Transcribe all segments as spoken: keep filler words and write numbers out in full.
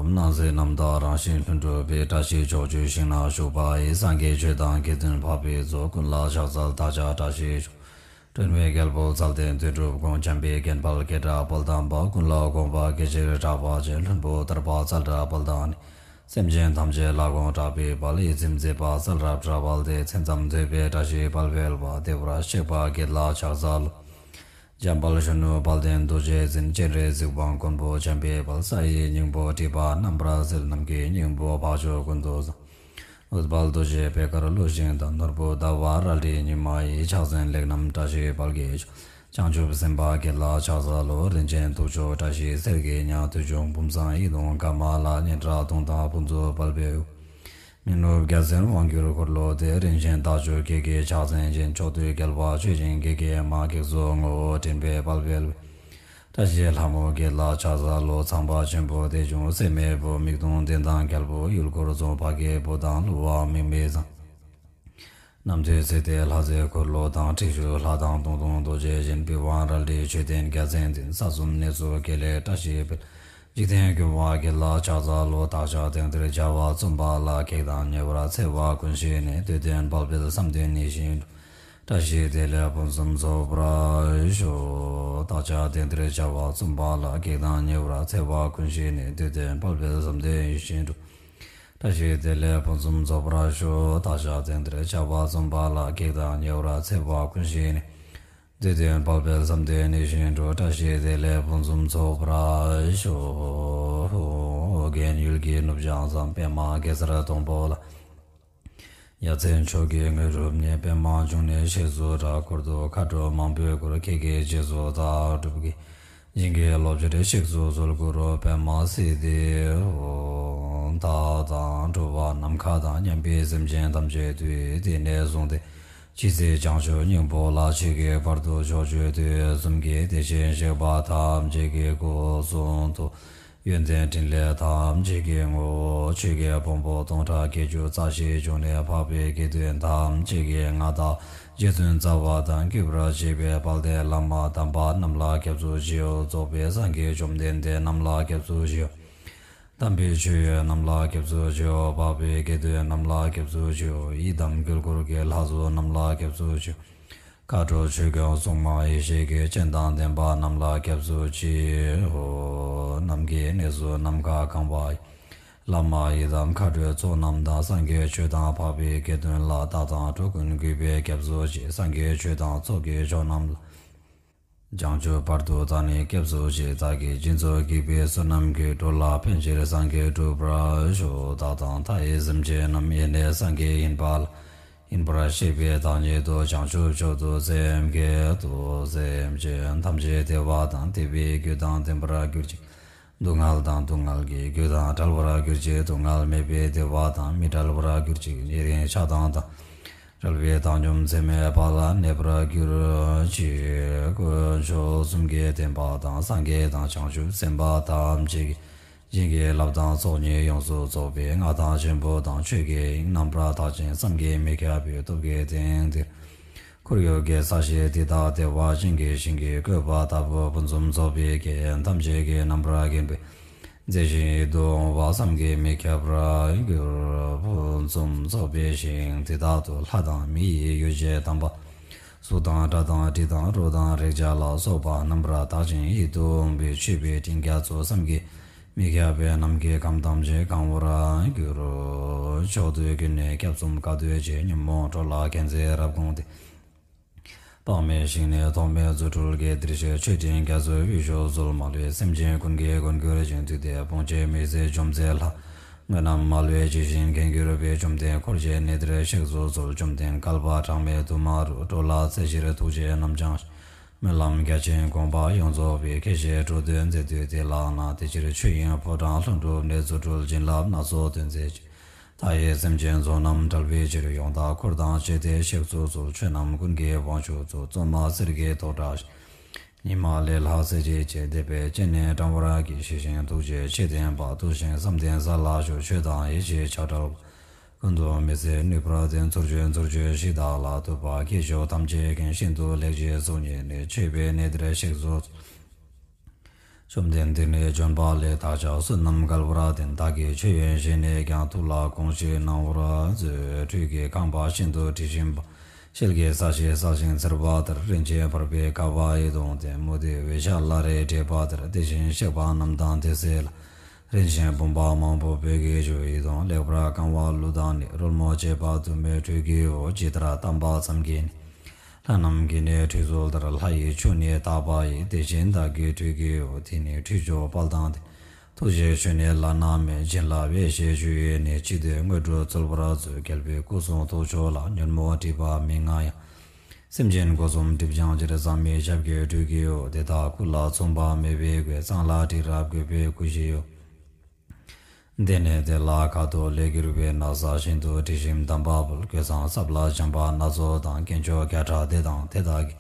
སྣང་སྲིད་རྣམ་དག་རང་བཞིན་ལྷུན་གྲུབ་པའི། བཀྲ་ཤིས་ཕྱོགས་བཅུའི་ཞིང་ན་བཞུགས་པ་ཡི། སངས་རྒྱས་ཆོས་དང་དགེ་འདུན་འཕགས་པའི་ཚོགས། ཀུན་ལ་ཕྱག་འཚལ་བདག་ཅག་བཀྲ་ཤིས་ཤོག། སྒྲོན་མེའི་རྒྱལ་པོ་ཚལ་སྟེང་དོན་གྲུབ་དགོངས། འཇམ་པའི་དགེ་འཕེལ་སྐད་གྲགས་དཔལ་དམ་པ། ཀུན་ལ་དགོངས་པ་སྐད་ཆེར་གྲགས་པ་ཅན། ལྷུན་པོ་ཐར་པ་ཙཱ་ར་དཔལ་དང་ནི། སེམས་ཅན་ཐམས་ཅད་ལ་དགོངས་གྲགས་པའི་དཔལ། ཡིད་ཚིམ་མཛད་པ་ཙཱ་ར་ཏྲ་དཔལ་ཏེ། མཚན་ཙམ་ཐོས་པས་བཀྲ་ཤིས་དཔལ་འཕེལ་བ། བདེ་བར་གཤེགས་པ་བརྒྱད་ལ་ཕྱག་འཚལ་ལོ། འཇམ་དཔལ་གཞོན་ནུ་དཔལ་ལྡན་རྡོ་རྗེ་འཛིན། སྤྱན་རས་གཟིགས་དབང་མགོན་པོ་འཇམ་པའི་དཔལ། ས་ཡི་སྙིང་པོ་འདྲེས་པ་རྣམ་པར་སེལ། ནམ་མཁའི་སྙིང་པོ་འཕགས་མཆོག་ཀུན་ཏུ་བཟང་། ཨུཏྤལ་རྡོ་རྗེ་པད་དཀར་ལུས་ཤིང་དང་། ནོར་བུ་ཟླ་བ་རལ་གྲི་ཉི་མ་ཡི། ཕྱག་མཚན་ལེགས་བསྣམས་བཀྲ་ཤིས་དཔལ་གྱི་མཆོག། བྱང་ཆུབ་སེམས་དཔའ་བརྒྱད་ལ་ཕྱག་འཚལ་ལོ། རིན་ཆེན་གདུགས་མཆོག་བཀྲ་ཤིས་གསེར་གྱི་ཉ། བདུད་འཇོམས་བུམ་བཟང་ཡི་དམ་ཀ་མ་ལ། སྙན་གྲགས་གདུང་དང་ཕུན་ཚོགས་དཔལ་འཕེལ། མི་ནུབ་རྒྱལ་མཚན་དབང་གྱུར་འཁོར་ལོ་སྟེ། རིན་ཆེན་རྟགས་བཅུ་བརྒྱད་ཀྱི་ཕྱག་མཚན་ཅན། ཕྱོགས་དུས་རྒྱལ་བ་ཆོས་སྦྱིན་གྱི་གེགས་མ། བགེགས་ཚོགས་ངོ་བོ་འདྲེན་པའི་དཔལ་འཕེལ་བའི། བཀྲ་ཤིས་ལྷ་མོ་བརྒྱད་ལ་ཕྱག་འཚལ་ལོ། ཚངས་པ་ཆེན་པོ་དེ་བྱུང་སྲེད་མེད་བུ། མིག་སྟོང་ལྡན་དང་རྒྱལ་པོ་ཡུལ་འཁོར་གཙོ། འཕགས་སྐྱེས་བུ་དང་ཀླུ་དབང་དམིགས་མེད་བཟང་། རྣམ་ཐོས་སྲས་ཏེ་ལྷ་རྫས་འཁོར་ལོ་དང་། ཁྲི་བཞུགས་ལྷ་དང་སྟོང་སྟོང་རྡོ་རྗེ་བཞིན། པི་ཝང་རལ་གྲི་མཆོད་རྟེན་རྒྱལ་མཚན་འཛིན། ས་གསུམ་གནས་སུ་དགེ་ལེགས་བཀྲ་ཤིས་འཕེལ། འཇིག་རྟེན་མགོན་པོ་བརྒྱད་ལ་ཕྱག་འཚལ་ལོ། བདག་ཅག་དེང་འདིར་བྱ་བ་རྩོམ་པ་ལ། བགེགས་དང་ཉེ་བར་འཚེ་བ་ཀུན་ཞི་ནས། བདུད་འདུལ་དཔལ་འཕེལ་བསམ་དོན་ཡིད་བཞིན་འགྲུབ། བཀྲ་ཤིས་བདེ་ལེགས་ཕུན་སུམ་ཚོགས་པར་ཤོག། བདག་ཅག་དེང་འདིར་བྱ་བ་རྩོམ་པ་ལ། བགེགས་དང་ཉེ་བར་འཚེ་བ་ཀུན་ཞི་ནས། བདུད་འདུལ་དཔལ་འཕེལ་བསམ་དོན་ཡིད་བཞིན་འགྲུབ། བཀྲ་ཤིས་བདེ་ལེགས་ཕུན་སུམ་ཚོགས་པར་ཤོག། བདག་ཅག་དེང་འདིར་བྱ་བ་རྩོམ་པ་ལ། བགེགས་དང་ཉེ་བར་འཚེ་བ་ཀུན་ཞི་ནས། བདུད་འདུལ་དཔལ་འཕེལ་བསམ་དོན་ཡིད་བཞིན་འགྲུབ། བཀྲ་ཤིས་བདེ་ལེགས་ཕུན་སུམ་ཚོགས་པར་ཤོག། རྒན་ཡུལ་གྱི་ནུབ་བྱང་མཚམས། པདྨ་གེ་སར་སྡོང་པོ་ལ། ཡ་མཚན་མཆོག་གི་དངོས་གྲུབ་བརྙེས། པདྨ་འབྱུང་གནས་གཤེགས་སུ་གྲགས། འཁོར་དུ་མཁའ་འགྲོ་མང་པོས་བསྐོར། ཁྱེད་ཀྱི་རྗེས་སུ་བདག་སྒྲུབ་ཀྱིས། ཞིང་གི་རློབ་ཕྱིར་གཤེགས་སུ་གསོལ། གུ་རུ་པདྨ་སིདྡྷི་ཧོ། བདག་དང་འགྲོ་བ་ནམ་མཁའ་དང་། མཉམ་པའི་སེམས་ཅན་ཐམས་ཅད་དུ། དེ་ནས་བཟུང་སྟེ་ཇི་སྲིད་བྱང་ཆུབ་སྙིང་པོ་ལ། མཆིས་པའི་བར་དུ་ཕྱོགས་བཅུའི་དུས་གསུམ་གྱི། དེ་བཞིན་གཤེགས་པ་ཐམས་ཅད་ཀྱི་སྐུ་གསུང་ཐུགས། ཡོན་ཏན་ཕྲིན་ལས་ཐམས་ཅད་ཀྱི་ངོ་བོ། ཆོས་ཀྱི་ཕུང་པོ་སྟོང་ཕྲག་བརྒྱད་ཅུ་རྩ་བཞིའི་འབྱུང་གནས། འཕགས་པའི་དགེ་འདུན་ཐམས་ཅད་ཀྱི་མངའ་བདག་རྗེ་བཙུན་རྩ་བ་དང་། བརྒྱུད་པར་བཅས་པའི་དཔལ་ལྡན་བླ་མ་དམ་པ་རྣམས་ལ་སྐྱབས་སུ་མཆིའོ། རྫོགས་པའི་སངས་རྒྱས་བཅོམ་ལྡན་འདས་རྣམས་ལ་སྐྱབས་སུ་མཆིའོ། དམ་པའི་ཆོས་ཡོད་རྣམས་ལ་སྐྱབས་སུ་མཆིའོ། འཕགས་པའི་དགེ་འདུན་རྣམས་ལ་སྐྱབས་སུ་མཆིའོ། ཡི་དམ་དཀྱིལ་འཁོར་གྱི་ལྷ་ཚོགས་རྣམས་ལ་སྐྱབས་སུ་མཆིའོ། མཁའ་འགྲོ་ཆོས་སྐྱོང་སྲུང་མ་ཡེ་ཤེས་ཀྱི་སྤྱན་དང་ལྡན་པ་རྣམས་ལ་སྐྱབས་སུ་མཆིའོ། ནམ་མཁའི་གནས་སུ་ནམ་མཁའ་གང་བ་ཡི། བླ་མ་ཡི་དམ་མཁའ་འགྲོའི་ཚོགས་རྣམས་དང་། སངས་རྒྱས་ཆོས་དང་འཕགས་པའི་དགེ་འདུན་ལ། བདག་དང་འགྲོ་ཀུན་གུས་པས་སྐྱབས་སུ་མཆི། སངས་རྒྱས་ཆོས་དང་ཚོགས་ཀྱི་མཆོག་རྣམས་ལ། བྱང་ཆུབ་བར་དུ་བདག་ནི་སྐྱབས་སུ་མཆི། བདག་གིས་སྦྱིན་སོགས་བགྱིས་པའི་བསོད་ནམས་ཀྱིས། འགྲོ་ལ་ཕན་ཕྱིར་སངས་རྒྱས་འགྲུབ་པར་ཤོག། བདག་དང་མཐའ་ཡས་སེམས་ཅན་རྣམས། ཡེ་ནས་སངས་རྒྱས་ཡིན་པ་ལ། ཡིན་པར་ཤེས་པའི་བདག་ཉིད་དུ། བྱང་ཆུབ་མཆོག་ཏུ་སེམས་བསྐྱེད་དོ། སེམས་ཅན་ཐམས་ཅད་བདེ་བ་དང་བདེ་བའི་རྒྱུ་དང་ལྡན་པར་གྱུར་ཅིག། སྡུག་བསྔལ་དང་སྡུག་བསྔལ་གྱི་རྒྱུ་དང་བྲལ་བར་གྱུར་ཅིག། སྡུག་བསྔལ་མེད་པའི་བདེ་བ་དང་མི་འབྲལ་བར་གྱུར་ཅིག། ཉེ་རིང་ཆགས་སྡང་དང་བྲལ་བའི་བཏང་སྙོམས་ཚད་མེད་པ་ལ་གནས་པར་གྱུར་ཅིག། དཀོན་མཆོག་གསུམ་གྱི་བསྟན་པ་དང་། སངས་རྒྱས་དང་བྱང་ཆུབ་སེམས་དཔའ་ཐམས་ཅད་ཀྱི། བྱིན་གྱིས་བརླབས་དང་ཚོགས་གཉིས་ཡོངས་སུ་རྫོགས་པའི། མངའ་ཐང་ཆེན་པོ་དང་ཆོས་ཀྱི་དབྱིངས། རྣམ་པར་དག་ཅིང་བསམ་གྱིས་མི་ཁྱབ་པའི་སྟོབས་ཀྱིས་དེང་འདིར། ཁོར་ཡུག་གི་ས་གཞི་འདི་དག་བདེ་བ་ཅན་གྱི་ཞིང་གི་བཀོད་པ་ལྟ་བུ། ཕུན་སུམ་ཚོགས་པའི་རྒྱན་ཐམས་ཅད་ཀྱིས་རྣམ་པར་བརྒྱན་པའི་མཛེས་ཤིང་ཡིད་དུ་འོང་བ་བསམ་གྱིས་མི་ཁྱབ་པར་གྱུར། ཕུན་སུམ་ཚོགས་པའི་ཞིང་འདི་དག་ཏུ། ལྷ་དང་མི་ཡི་ཡུལ་ཅན་དམ་པ། གཟུགས་དང་སྒྲ་དང་དྲི་དང་རོ་དང་རེག་བྱ་ལ་སོགས་པ་རྣམ་པར་དག་ཅིང་ཡིད་དུ་འོང་བའི་མཆོད་པའི་སྤྲིན་རྒྱ་མཚོ། བསམ་གྱིས་མི་ཁྱབ་པའི་ནམ་མཁའི་ཁམས་ཐམས་ཅད་གང་བར་གྱུར། ཕྱོགས་དུས་ཀུན་ནས་སྐྱབས་གསུམ་དཀའ་སྡུག་ཅན། ཉོན་མོངས་འགྲོ་ལ་མཁྱེན་བརྩེ་རབ་དགོངས་ཏེ། དཔག་མེད་ཞིང་ནས་ཐོགས་མེད་རྫུ་འཕྲུལ་གྱིས། དེར་གཤེགས་མཆོད་སྤྲིན་རྒྱ་མཚོའི་དབུས་སུ་གསོལ། མ་ལུས་སེམས་ཅན་ཀུན་གྱི་མགོན་གྱུར་ཅིང་། བདུད་སྡེ་དཔུང་བཅས་མི་བཟད་འཇོམས་མཛད་ལྷ། དངོས་རྣམས་མ་ལུས་ཇི་བཞིན་མཁྱེན་གྱུར་པའི། བཅོམ་ལྡན་འཁོར་བཅས་གནས་འདིར་གཤེགས་སུ་གསོལ། བཅོམ་ལྡན་བསྐལ་པ་གྲངས་མེད་དུ་མ་རུ། འགྲོ་ལ་བརྩེ་ཕྱིར་ཐུགས་རྗེ་རྣམ་སྦྱངས་ཤིང་། སྨོན་ལམ་རྒྱ་ཆེན་དགོངས་པ་ཡོངས་རྫོགས་པའི། ཁྱེད་ཞལ་དྲུང་དུ་མཛད་དུས་དེ་ལགས་ན། དེ་ཕྱིར་ཆོས་དབྱིངས་ཕོ་བྲང་ལྷུན་གྲུབ་ནས། རྫུ་འཕྲུལ་བྱིན་རླབས་སྣ་ཚོགས་སྟོན་མཛད་ཅིང་། མཐའ་ཡས་སེམས་ཅན་ཚོགས་རྣམས་བསྒྲལ་བའི་ཕྱིར། ཡོངས་དག་འཁོར་དང་བཅས་ཏེ་གཤེགས་སུ་གསོལ། ཆོས་རྣམས་ཀུན་གྱི་དབང་ཕྱུག་གཙོ། གཙོ་མ་གསེར་གྱི་ཏོག་འདྲ་ཞིང་། ཉི་མ་ལས་ལྷག་གསལ་བྱེད་ཅིང་། བཟླས་པས་སྤྱན་ནི་འདྲང་བར་བགྱི། ཞི་ཞིང་ཐུགས་རྗེ་ཆེས་ལྡན་པ། བཏུལ་ཞིང་བསམ་གཏན་ས་ལ་བཞུགས། ཆོས་དང་ཡེ་ཤེས་ཆགས་བྲལ་བ། ཀུན་ཏུ་མི་ཟད་ནུས་པར་ལྡན། ཚུར་སྤྱོད་ཚུར་སྤྱོད་ཞིག་བདག་ལ། ཐུབ་པ་སྐྱེས་མཆོག་ཐམས་ཅད་མཁྱེན། ཤིན་ཏུ་ལེགས་བྱས་གཟུགས་བརྙན་ནི། མཆོད་པའི་གནས་འདིར་གཤེགས་སུ་གསོལ། བཅོམ་ལྡན་འདས་ནི་བྱོན་པ་ལས་བདག་ཅག་བསོད་ནམས་འགལ་བར་ལྡན། བདག་གིས་མཆོད་ཡོན་བཞེས་ནས་ཀྱང་། ཐུགས་ལ་དགོངས་ཤིག་གནང་བར་མཛོད། ཁྲུས་ཀྱི་ཁང་པ་ཤིན་ཏུ་དྲི་ཞིམ་པ། ཤེལ་གྱི་ས་གཞི་གསལ་ཞིང་འཚེར་བ་དེར། རིན་ཆེན་བར་པའི་ཀ་པ་ཡི་དོང་སྟེ། མུ་ཏིག་འོད་ཞགས་ལ་རེ་བྲིས་པ་དེར། དེ་བཞིན་གཤེགས་པ་རྣམས་དང་དེ་སྲས་ལ། རིན་ཆེན་བུམ་པ་མང་པོ་སྤོས་ཀྱི་ཆུ་ཡི་དོང་ལེགས་པར་བཀང་བ་ལུད་དང་ནི། རོལ་མོ་བཅས་པ་དུ་མས་ཁྲུས་ཀྱིའོ། ཇི་ལྟར་བལྟམས་པ་ཙམ་གྱིས་ནི། ལྷ་རྣམས་ཀྱིས་ནི་ཁྲུས་གསོལ་ལྟར། ལྷ་ཡི་ཆུ་ནི་དག་པ་ཡིས། དེ་བཞིན་བདག་གིས་ཁྲུས་ཀྱིའོ། དེ་ནི་ཁྲུས་ཆུ་དཔལ་དང་ལྡན། ཐུགས་རྗེའི་ཆུ་ནི་བླ་ན་མེད། བྱིན་རླབས་ཡེ་ཤེས་ཆུ་ཡིས་ནི། ཅི་འདོད་དངོས་གྲུབ་སྩོལ་བར་མཛོད། རྒྱལ་པོའི་སྐུ་གསུང་ཐུགས་མཆོག་ལ། ཉོན་མོངས་སྒྲིབ་པ་མི་མངའ་ཡང་། སེམས་ཅན་སྒོ་གསུམ་སྒྲིབ་སྦྱང་ཕྱིར། བཟང་མོའི་ཞབས་ཀྱིས་ཁྲུས་ཀྱིའོ། དེ་དག་སྐུ་ལ་མཚུངས་པ་མེད་པའི་སྒོས། གཙང་ལ་དྲི་རབ་བཀོད་པའི་སྐུ་བཞིའོ། དེ་ནས་དེ་ལ་ཁ་དོག་ལས་གྱུར་པའི། ན་བཟའ་ཤིན་ཏུ་དྲི་ཞིམ་དམ་པ་ཕུལ། གོས་བཟང་སྲབ་ལ་འཇམ་པ་སྣ་ཚོགས་དང་། དཀོན་མཆོག་བརྒྱ་ཕྲག་དེ་དང་དེ་དག་གིས།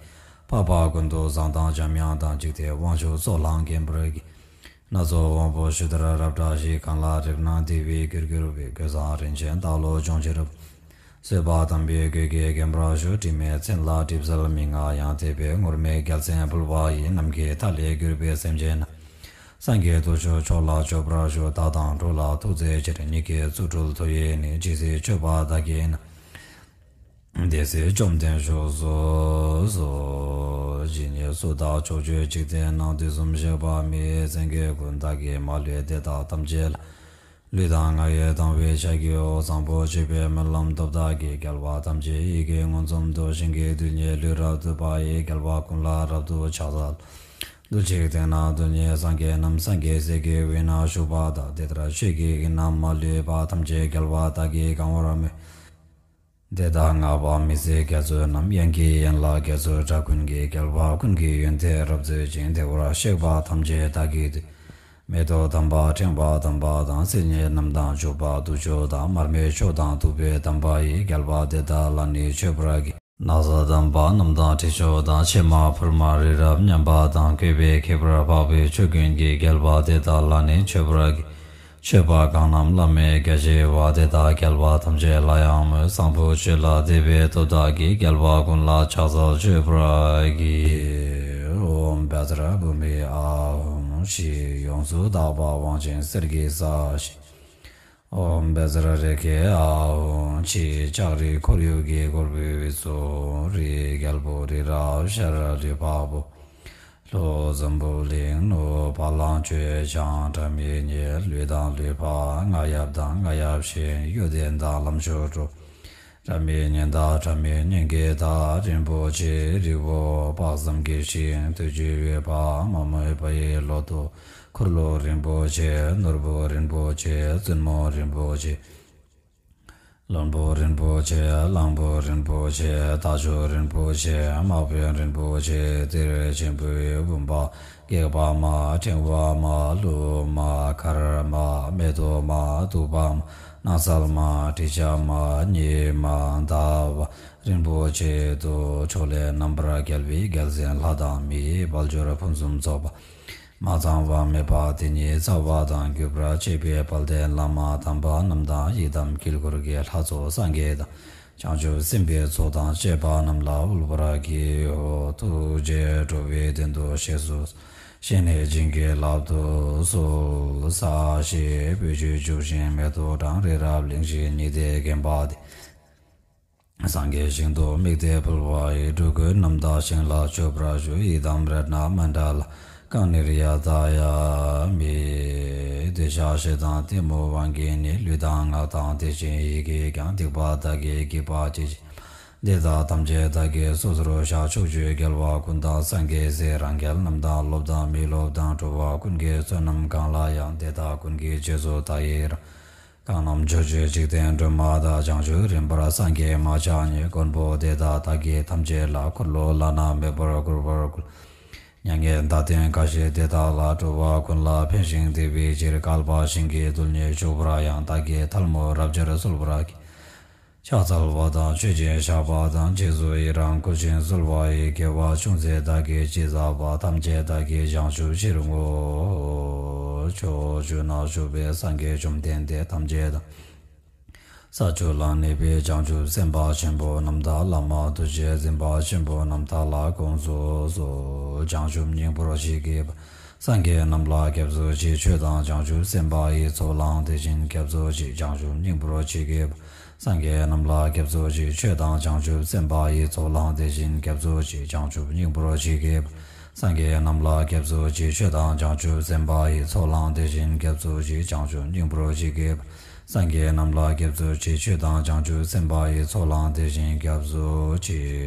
འཕགས་པ་ཀུན་ཏུ་བཟང་དང་འཇམ་དབྱངས་དང་། འཇིག་རྟེན་དབང་ཕྱུག་ཚོགས་ལའང་མགྱིན་པར་བགྱི། སྣ་ཚོགས་དབང་པོ་ཞུ་དར་རབ་བཀྲ་ཤིས། གང་ལ་རེག་ན་བདེ་བའི་རྒྱུར་གྱུར་པའི། གོས་བཟང་རིན་ཆེན་རྟ་ལོ་སྦྱོང་ཕྱིར། བཟོད་པ་དམ་པའི་གོས་ཀྱིས་བརྒྱན་པར་ཞུ། དྲི་མེད་མཚན་ལ་གྲིབ་བསིལ་མི་མངའ་ཡང་། དད་པས་ངུར་སྨྲིག་རྒྱལ་མཚན་ཕུལ་བ་ཡིས། ནམ་མཁའི་མཐའ་ལས་གྱུར་པའི་སེམས་ཅན་རྣམས། སངས་རྒྱས་བདུད་ཕྱོགས་མཆོག་ལ་མཆོད་པར་ཞུ། བདག་དང་འགྲོགས་ལ་ཐུགས་བརྩེ་ཕྱིར། ཉིད་ཀྱི་རྫུ་འཕྲུལ་མཐུ་ཡིས་ནི། ཇི་སྲིད་མཆོད་པ་བདག་གིས་གནང་། དེ་སྲིད་བཅོམ་ལྡན་བཞུགས་སུ་གསོལ། ཇི་སྙེད་སུ་དག་ཕྱོགས་བཅུའི་འཇིག་རྟེན་ན། དུས་གསུམ་གཤེགས་པ་མི་ཡི་སེང་གེ་ཀུན། བདག་གིས་མ་ལུས་དེ་དག་ཐམས་ཅད་ལ། ལུས་དང་ངག་ཡིད་དང་བས་ཕྱག་བགྱིའོ། བཟང་པོ་སྤྱོད་པའི་སྨོན་ལམ་ཐོབ་བདག་གིས། རྒྱལ་བ་ཐམས་ཅད་ཡིད་ཀྱིས་མངོན་སུམ་དུ། ཞིང་གི་རྡུལ་སྙེད་ལུས་རབ་བཏུད་པ་ཡིས། རྒྱལ་བ་ཀུན་ལ་རབ་ཏུ་ཕྱག་འཚལ། རྡུལ་གཅིག་སྟེང་ན་རྡུལ་སྙེད་སངས་རྒྱས་རྣམས། སངས་རྒྱས་སྲས་ཀྱི་དབུས་ན་བཞུགས་པ་དག། དེ་ལྟར་ཆོས་ཀྱི་དབྱིངས་རྣམས་མ་ལུས་པ། ཐམས་ཅད་རྒྱལ་བ་དག་གིས་གང་བར་མོས། དེ་དག་བསྔགས་པ་མི་ཟད་རྒྱ་མཚོ་རྣམས། དབྱངས་ཀྱི་ཡན་ལག་རྒྱ་མཚོའི་སྒྲ་ཀུན་གྱིས། རྒྱལ་བ་ཀུན་གྱི་ཡོན་ཏན་རབ་མཛོད་ཅིང་། བདེ་བར་གཤེགས་པ་ཐམས་ཅད་བདག་གིས་བཏུད། མེ་ཏོག་དམ་པ་ཕྲེང་བ་དམ་པ་དང་། སིལ་སྙན་རྣམས་དང་བྱུག་པ་བདུད་མཆོག་དང་། མར་མེ་མཆོག་དང་བདུག་སྤོས་དམ་པ་ཡིས། རྒྱལ་བ་དེ་དག་ལ་ནི་མཆོད་པར་བགྱི། ན་བཟའ་དམ་པ་རྣམས་དང་དྲི་མཆོག་དང་། ཕྱེ་མ་ཕུར་མ་རི་རབ་མཉམ་པ་དང་། བཀོད་པའི་ཁྱད་པར་འཕགས་པའི་ཆོས་ཀུན་གྱིས། རྒྱལ་བ་དེ་དག་ལ་ནི་མཆོད་པར་བགྱི། མཆོད་པ་གང་རྣམས་བླ་མེད་རྒྱ་ཆེ་བ། དེ་དག་རྒྱལ་བ་ཐམས་ཅད་ལ་ཡང་མོས། བཟང་པོ་སྤྱོད་ལ་དད་པའི་སྟོབས་དག་གིས། རྒྱལ་བ་ཀུན་ལ་ཕྱག་འཚལ་མཆོད་པར་བགྱི། ཨོཾ་བཛྲ་བྷཱུ་མི་ཨཱཿཧཱུྃ། ཡོངས་སུ་དག་པ་དབང་ཆེན་གསེར་གྱི་ས་གཞི། ཨོཾ་བཛྲ་རེ་ཁེ་ཨཱཿཧཱུྃ། ལྕགས་རི་ཁོར་ཡུག་གིས་བསྐོར་བའི་འོད་ཟེར་རི། རྒྱལ་པོ་རི་རབ་ཤར་རི་ཕག་པོ། ལྷོ་འཛམ་བུ་གླིང་ནུབ་བ་ལང་སྤྱོད་འཆང་། སྒྲ་མི་སྙན་ལུས་དང་ལུས་འཕགས། རྔ་ཡབ་དང་རྔ་ཡབ་གཤེན། གཡོ་ལྡན་དང་ལམ་མཆོག་འགྲོ། སྒྲ་མི་སྙན་དང་སྒྲ་མི་སྙན་གྱི་བདག། རིན་པོ་ཆེའི་རི་བོ་དཔག་བསམ་གྱི་ཞིང་། དུས་ཀྱི་འོད་དཔག་མ་མོས་པ་ཡི་ལོ་ཏོག། འཁོར་ལོ་རིན་པོ་ཆེ། ནོར་བུ་རིན་པོ་ཆེ། བཙུན་མོ་རིན་པོ་ཆེ། བློན་པོ་རིན་པོ་ཆེ། གླང་པོ་རིན་པོ་ཆེ། རྟ་མཆོག་རིན་པོ་ཆེ། དམག་དཔོན་རིན་པོ་ཆེ། གཏེར་ཆེན་པོའི་བུམ་པ། སྒེག་པ་མ། ཕྲེང་བ་མ། ལྷུ་མ། མཁར་མ། མེ་ཏོག་མ། ཐུབ་པ་མ། སྣག་ཚལ་མ། དྲི་ཆབ་མ། ཉི་མ། ཟླ་བ་རིན་པོ་ཆེ་དང་། ཕྱོགས་ལས་རྣམ་པར་རྒྱལ་བའི་རྒྱལ་མཚན། ལྷ་དང་མིའི་དཔལ་འབྱོར་ཕུན་སུམ་ཚོགས་པ། མ་ཚང་བ་མེད་པ་དེ་ཉིད་རྩ་བ་དང་། གུས་པར་བྱེད་པའི་དཔལ་ལྡན་བླ་མ་དམ་པ་རྣམས་དང་། ཡི་དམ་དཀྱིལ་འཁོར་གྱི་ལྷ་ཚོགས་སངས་རྒྱས་དང་། བྱང་ཆུབ་སེམས་དཔའི་ཚོགས་དང་བཅས་པ་རྣམས་ལ་དབུལ་བར་བགྱིའོ། ཐུགས་རྗེས་འགྲོ་བའི་དོན་དུ་གཤེགས་སུ་གསོལ། བཤེས་གཉེན་བྱིན་གྱིས་བརླབ་ཏུ་གསོལ། ས་གཞི་སྤོས་ཆུས་བྱུགས་ཤིང་། མེ་ཏོག་དང་རི་རབ་གླིང་བཞི་ཉི་ཟླས་བརྒྱན་པ་དེ། སངས་རྒྱས་ཞིང་དུ་དམིགས་ཏེ་འབུལ་བ་ཡི། འགྲོ་ཀུན་རྣམ་དག་ཞིང་ལ་མཆོད་པར་ཞུ། ཡི་དམ་རཏྣ་མཎྜལ་ཀང་ནིར་ཡ་ཏཱ་ཡ་མི། འདོད་ཆགས་ཞེ་སྡང་གཏི་མུག་དབང་གིས་ནི། ལུས་དང་ངག་དང་དེ་བཞིན་ཡིད་ཀྱིས་ཀྱང་། སྡིག་པ་བདག་གིས་བགྱིས་པ་ཅི་མཆིས། དེ་དག་ཐམས་ཅད་བདག་གིས་སོ་སོར་བཤགས། ཕྱོགས་བཅུའི་རྒྱལ་བ་ཀུན་དང་སངས་རྒྱས་སྲས། རང་རྒྱལ་རྣམས་དང་སློབ་དང་མི་སློབ་དང་། འགྲོ་བ་ཀུན་གྱི་བསོད་ནམས་གང་ལ་ཡང་། དེ་དག་ཀུན་གྱི་རྗེས་སུ་བདག་ཡི་རང་། གང་རྣམས་ཕྱོགས་བཅུའི་འཇིག་རྟེན་སྒྲོན་མ་དག། བྱང་ཆུབ་རིམ་པར་སངས་རྒྱས་མ་ཆགས་ཉིད། མགོན་པོ་དེ་དག་བདག་གིས་ཐམས་ཅད་ལ། འཁོར་ལོ་བླ་ན་མེད་པར་བསྐོར་བར་བསྐུལ། མྱ་ངན་འདའ་སྟོན་འགའ་ཞིག་དེ་དག་ལ། འགྲོ་བ་ཀུན་ལ་ཕན་ཞིང་བདེ་བའི་ཕྱིར། བསྐལ་པ་ཞིང་གི་རྡུལ་སྙེད་བྱུག་པར་ཡང་། བདག་གིས་ཐལ་མོ་རབ་སྦྱར་གསོལ་བར་བགྱི། ཕྱག་འཚལ་བ་དང་མཆོད་ཅིང་བཤགས་པ་དང་། རྗེས་སུ་ཡི་རང་བསྐུལ་ཞིང་གསོལ་བ་ཡི། དགེ་བ་ཅུང་ཟད་བདག་གིས་ཅི་བསགས་པ། ཐམས་ཅད་བདག་གི་བྱང་ཆུབ་ཕྱིར་བསྔོའོ། ཕྱོགས་བཅུ་ན་བཞུགས་པའི་སངས་རྒྱས་བཅོམ་ལྡན་འདས་ཐམས་ཅད་དང་། ས་བཅུ་ལ་གནས་པའི་བྱང་ཆུབ་སེམས་དཔའ་ཆེན་པོ་རྣམས་དང་། བླ་མ་ཐུགས་རྗེ་འཛིན་པ་ཆེན་པོ་རྣམས་དག་ལ་དགོངས་སུ་གསོལ། བྱང་ཆུབ་སྙིང་པོར་བཤད་བགྱིས་པ། སངས་རྒྱས་རྣམས་ལ་སྐྱབས་སུ་མཆི། ཆོས་དང་བྱང་ཆུབ་སེམས་དཔའ་ཡི། ཚོགས་ལའང་དེ་བཞིན་སྐྱབས་སུ་མཆི། བྱང་ཆུབ་སྙིང་པོར་མཆི་དགེ་བ། སངས་རྒྱས་རྣམས་ལ་སྐྱབས་སུ་མཆི། ཆོས་དང་བྱང་ཆུབ་སེམས་དཔའ་ཡི། ཚོགས་ལའང་དེ་བཞིན་སྐྱབས་སུ་མཆི། བྱང་ཆུབ་སྙིང་པོར་མཆི་དགེ་བ། སངས་རྒྱས་རྣམས་ལ་སྐྱབས་སུ་མཆི། ཆོས་དང་བྱང་ཆུབ་སེམས་དཔའ་ཡི། ཚོགས་ལའང་དེ་བཞིན་སྐྱབས་སུ་མཆི། བྱང་ཆུབ་སྙིང་པོར་མཆི་དགེ་བ། སངས་རྒྱས་རྣམས་ལ་སྐྱབས་སུ་མཆི། ཆོས་དང་བྱང་ཆུབ་སེམས་དཔའ་ཡི། ཚོགས་ལའང་དེ་བཞིན་སྐྱབས་སུ་མཆི།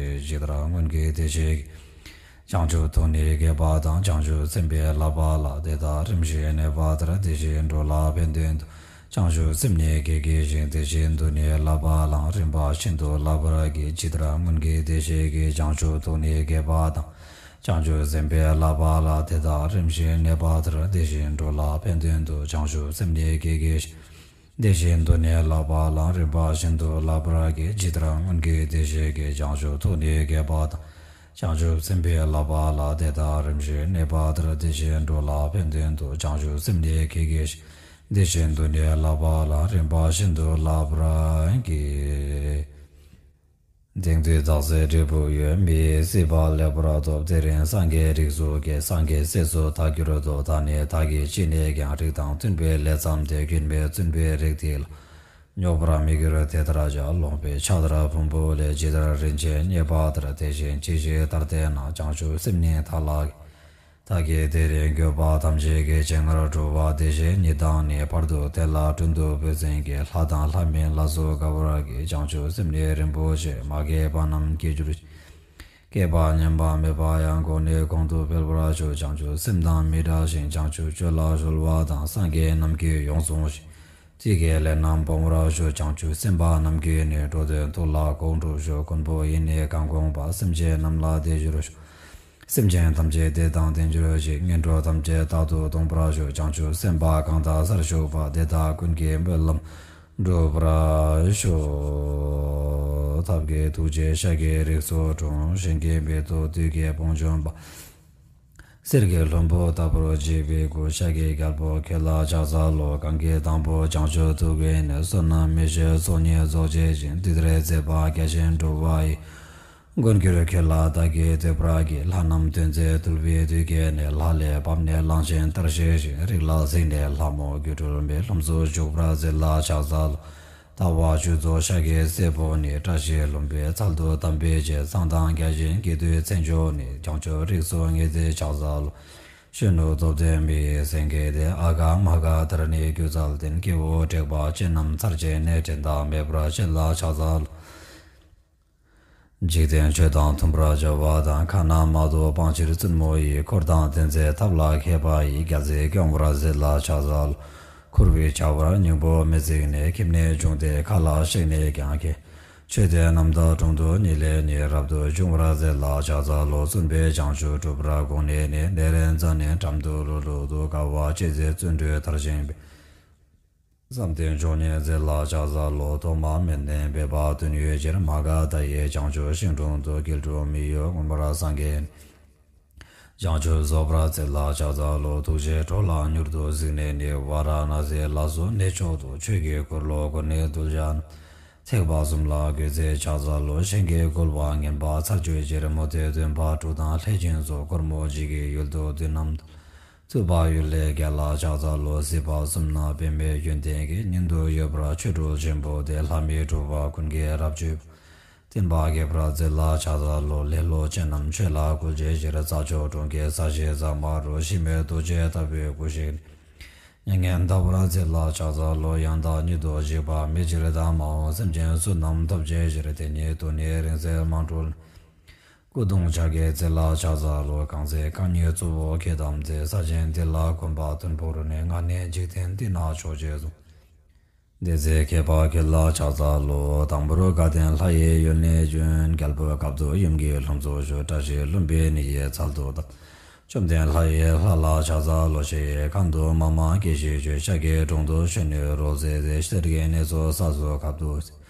ཇི་ལྟར་སྔོན་གྱི་བདེ་གཤེགས་ཀྱིས། བྱང་ཆུབ་ཐུགས་ནི་བསྐྱེད་པ་དང་། བྱང་ཆུབ་སེམས་དཔའི་བསླབ་པ་ལ། དེ་དག་རིམ་བཞིན་གནས་པ་ལྟར། དེ་བཞིན་འགྲོ་ལ་ཕན་དོན་དུ། བྱང་ཆུབ་སེམས་ནི་བསྐྱེད་བགྱི་ཞིང་། དེ་བཞིན་དུ་ནི་བསླབ་པ་ལའང་། རིམ་པ་བཞིན་དུ་བསླབ་པར་བགྱི། ཇི་ལྟར་སྔོན་གྱི་བདེ་གཤེགས་ཀྱིས། བྱང་ཆུབ་ཐུགས་ནི་བསྐྱེད་པ་དང་། བྱང་ཆུབ་སེམས་དཔའི་བསླབ་པ་ལ། དེ་དག་རིམ་བཞིན་གནས་པ་ལྟར། དེ་བཞིན་འགྲོ་ལ་ཕན་དོན་དུ། བྱང་ཆུབ་སེམས་ནི་བསྐྱེད་བགྱི་ཞིང་། དེ་བཞིན་དུ་ནི་བསླབ་པ་ལའང་། རིམ་པ་བཞིན་དུ་བསླབ་པར་བགྱི། ཇི་ལྟར་སྔོན་གྱི་བདེ་གཤེགས་ཀྱིས། བྱང་ཆུབ་ཐུགས་ནི་བསྐྱེད་པ་དང་། བྱང་ཆུབ་སེམས་དཔའི་བསླབ་པ་ལ། དེ་དག་རིམ་བཞིན་གནས་པ་ལྟར། དེ་བཞིན་འགྲོ་ལ་ཕན་དོན་དུ། བྱང་ཆུབ་སེམས་ནི་བསྐྱེད་བགྱི་ཞིང་། དེ་བཞིན་དུ་ནི་བསླབ་པ་ལའང་། རིམ་པ་བཞིན་དུ་བསླབ་པར་བགྱི། དེང་དུས་བདག་སྲས་འབྲས་བུ་ཡོད། མི་ཡི་སྲིད་པ་ལེགས་པར་ཐོབ། དེ་རིང་སངས་རྒྱས་རིགས་སུ་སྐྱེས། སངས་རྒྱས་སྲས་སུ་བདག་གྱུར་ཏོ། ད་ནི་བདག་གིས་ཅི་ནས་ཀྱང་། རིགས་དང་མཐུན་པའི་ལས་བརྩམས་ཏེ། མཁྱེན་པས་བཙུན་པའི་རིགས་འདི་ལ། སྙོགས་པར་མི་འགྱུར་དེ་ལྟར་བྱ། ལོངས་པའི་ཕྱག་དར་ཕུང་པོ་ལས། ཇི་ལྟར་རིན་ཆེན་རྙེད་པ་ལྟར། དེ་བཞིན་གྱིས་ཤིག་ད་ལྟ་ནས། བྱང་ཆུབ་སེམས་ནི་བདག་ལ་བསྐྱེད། བདག་གིས་དེ་རིང་བཀོད་པ་ཐམས་ཅད་ཀྱི། རྗེས་སྔར་འགྲོ་བ་བདེ་གཤེགས་ཉིད་དང་ནི། བར་དུ་དེ་ལ་དྲུང་དུ་བོས་ཟིན་གྱིས། ལྷ་དང་ལྷ་མིན་ལ་སོགས་དགའ་བར་གྱིས། བྱང་ཆུབ་སེམས་ནི་རིན་པོ་ཆེ། མ་སྐྱེས་པ་རྣམས་སྐྱེ་གྱུར་ཅིག་སྐྱེས་པ་ཉམས་པ་མེད་པ་ཡང་། གོང་ནས་གོང་དུ་འཕེལ་བར་ཤོག་བྱང་ཆུབ་སེམས་དང་མི་འབྲལ་ཞིང་། བྱང་ཆུབ་སྤྱོད་ལ་གཞོལ་བ་དང་། སངས་རྒྱས་རྣམས་ཀྱིས་ཡོངས་བཟུང་ཞིང་། དེ་སྐད་ལེགས་རྣམས་སྤོང་བར་ཤོག་བྱང་ཆུབ་སེམས་དཔའ་རྣམས་ཀྱིས་ནི། འགྲོ་དོན་ཐོག་ལ་དགོངས་གྲུབ་ཤོག་མགོན་པོ་ཡིས་ནི་གང་དགོངས་པ། སེམས་ཅན་རྣམས་ལ་དེ་བཞུར་ཤོག་སེམས་ཅན་ཐམས་ཅད་བདེ་དང་ལྡན་གྱུར་ཅིག་ངན་འགྲོ་ཐམས་ཅད་རྟག་ཏུ་སྟོངས་པར་ཤོག་བྱང་ཆུབ་སེམས་དཔའ་གང་དག་སར་བཞུགས་པ། དེ་དག་ཀུན་གྱི་སྨོན་ལམ་འགྲུབ་པར་ཤོག་ཐབས་མཁས་ཐུགས་རྗེས་ཤཱཀྱའི་རིགས་སུ་འཁྲུངས། ཞིང་གི་མེ་ཏོག་དུས་ཀྱི་བུམ་འཇོམས་པ། གསེར་གྱི་ལྷུན་པོ་ལྟ་བུར་བརྗིད་པའི་སྐུ། ཤཱཀྱའི་རྒྱལ་པོ་ཁྱོད་ལ་ཕྱག་འཚལ་ལོ། གང་གིས་དང་པོ་བྱང་ཆུབ་ཐོབ་པའི་ནི། བསོད་ནམས་མི་ཤེས་ཚོགས་གཉིས་རྫོགས་བྱེད་ཅིང་། འདི་ལྟར་མཛད་པ་རྒྱ་ཆེན་གྲུབ་པ་ཡི། མགོན་གྱུར་ཁྱོད་ལ་བདག་གིས་བསྟོད་པར་བགྱི། ལྷ་རྣམས་དོན་མཛད་གདུལ་བྱའི་དུས་བསྐལ་ནས། ལྷ་ལས་བབས་ནས་གླང་ཆེན་ལྟར་གཤེགས་ཤིང་། རིགས་ལ་གཟིགས་ནས་ལྷ་མོ་དགུ་སྤྲུལ་པའི། ལྷུམས་སུ་ཞུགས་པར་མཛད་ལ་ཕྱག་འཚལ་ལོ། ཟླ་བ་བཅུ་རྫོགས་ཤཱཀྱའི་སྲས་པོ་ནི། བཀྲ་ཤིས་ལྷུན་པོའི་ཚལ་དུ་དམ་པའི་རྗེ། མཚན་དང་བརྒྱ་བྱིན་སྐྱེ་དུས་མཚན་མཆོག་ནི། བྱང་ཆུབ་རིགས་སུ་ངེས་མཛད་ཕྱག་འཚལ་ལོ། གཞོན་ནུ་སྟོབས་ལྡན་མི་ཡི་སེང་གེ་སྟེ། ཨ་ག་མ་ག་དྷ་ར་ཎི་སྒྱུ་རྩལ་ལྡན། སྐྱེ་བོ་དྲེགས་པ་ཅན་རྣམས་ཚར་གཅད་ནས། འགྲན་ཟླ་མེད་པར་བྱེད་ལ་ཕྱག་འཚལ་ལོ། འཇིག་རྟེན་ཆོས་དང་མཐུན་པར་བྱ་བ་དང་། ཁ་ན་མ་ཐོ་སྤང་ཕྱིར་བཙུན་མོ་ཡི། འཁོར་དང་ལྡན་མཛད་ཐབས་ལ་མཁས་པ་ཡིས། རྒྱལ་སྲིད་སྐྱོང་བར་མཛད་ལ་ཕྱག་འཚལ་ལོ། འཁོར་བའི་བྱ་བར་སྙིང་པོ་མི་གཟིགས་ནས། ཁྱིམ་ནས་བྱུང་སྟེ་མཁའ་ལ་གཤེགས་ནས་ཀྱང་། ཁྱེད་ཆོས་སྡེ་རྣམ་དག་དྲུང་དུ་ཉིད་ལས་ནི། རབ་ཏུ་བྱུང་བར་མཛད་ལ་ཕྱག་འཚལ་ལོ། བཙུན་པས་བྱང་ཆུབ་སྒྲུབ་པར་དགོངས་ནས་ནི། ནཻ་རཉྫ་ནའི་འགྲམ་དུ་ལྷོད་ལྷོད་དུ། དགའ་བ་སྤྱོད་མཛད་བརྩོན་འགྲུས་མཐར་ཕྱིན་པའི། བསམ་གཏན་མཆོག་བརྙེས་མཛད་ལ་ཕྱག་འཚལ་ལོ། ཐོག་མ་མེད་ནས་འབད་པ་དོན་ཡོད་ཕྱིར། མ་ག་དྷ་ཡི་བྱང་ཆུབ་ཤིང་དྲུང་དུ། སྐྱེ་འགྲོ་མི་ཡི་མངོན་པར་སངས་རྒྱས་ནས། བྱང་ཆུབ་རྫོགས་པར་མཛད་ལ་ཕྱག་འཚལ་ལོ། ཐུགས་རྗེས་འགྲོ་ལ་མྱུར་དུ་གཟིགས་ནས་ནི། ཝཱ་ར་ཎ་སིའི་ལ་སོགས་གནས་མཆོག་ཏུ། ཆོས་ཀྱི་འཁོར་ལོ་བསྐོར་ནས་གདུལ་བྱ་རྣམས། ཐེག་པ་གསུམ་ལ་འགོད་མཛད་ཕྱག་འཚལ་ལོ། ཞིང་གི་བཀོད་པ་ངན་པ་ཚར་གཅོད་ཕྱིར། མུ་སྟེགས་སྟོན་པ་དྲུག་དང་ལྷས་བྱིན་སོགས། སྒོར་མོ་འཇིགས་ཀྱི་ཡུལ་དུ་བདུད་རྣམས་བཏུལ། ཐུབ་པ་ཡུལ་ལས་བརྒྱ་ལ་ཕྱག་འཚལ་ལོ། སྲིད་པ་གསུམ་ན་པདྨའི་ཡོན་ཏན་གྱིས། མཉན་དུ་ཡོད་པར་ཆོ་འཕྲུལ་ཆེན་པོ་སྟེ། ལྷ་མི་འཁྲུགས་པ་ཀུན་གྱིས་རབ་མཆོད་པ། བསྟན་པ་རྒྱས་པར་མཛད་ལ་ཕྱག་འཚལ་ལོ། ལེ་ལོ་ཅན་རྣམས་ཆོས་ལ་བཀོལ་བྱའི་ཕྱིར། རྩྭ་མཆོག་གྲོང་ཁྱེར་ས་གཞི་ཟ་མ་རུ། གཞི་མེད་རྡོ་རྗེ་ལྟ་བུའི་སྐུ་ཞིག་ནས། མྱ་ངན་འདའ་བར་མཛད་ལ་ཕྱག་འཚལ་ལོ། ཡང་དག་ཉིད་དུ་གཤེགས་པ་མི་ཕྱིར་འདའ་མ་འོང་། སེམས་ཅན་བསོད་ནམས་ཐོབ་བྱའི་ཕྱིར། དེ་ཉིད་དུ་ནི་རིང་བསྲེལ་མ་འཁྲུལ། སྐུ་གདུང་ཕྱག་གི་རྩེ་ལ་ཕྱག་འཚལ་ལོ། རྐང་རྩེ་རྐང་གཉིས་གཙོ་བོ་ཁྱེད་དམ་མཛད། ས་ཆེན་འདི་ལ་གོམ་པ་བདུན་བོར་ནས། ང་ནི་འཇིག་རྟེན་འདི་ན་མཆོག་ཅེས་གསུངས། དེ་ཚེ་མཁས་པ་ཁྱེད་ལ་ཕྱག་འཚལ་ལོ། དང་པོར་དགའ་ལྡན་ལྷ་ཡི་ཡུལ་ནས་བྱོན། རྒྱལ་པོའི་ཁབ་ཏུ་ཡུམ་གྱི་ལྷུམས་སུ་ཞུགས། བཀྲ་ཤིས་ལྷུན་པོའི་ནི་ཡི་ཚལ་དུ་བལྟམས། བཅོམ་ལྡན་ལྷ་ཡི་ལྷ་ལ་ཕྱག་འཚལ་ལོ། ཞི་ཡི་ཁང་དུ་མ་མ་སྐྱེས་ཤིང་བྱོན། ཤཱཀྱའི་གྲོང་དུ་གཞོན་ནུའི་རོལ་རྩེད་མཛད། གསེར་གྱི་གནས་སུ་ས་གསུམ་ཁབ་ཏུ་བསིལ།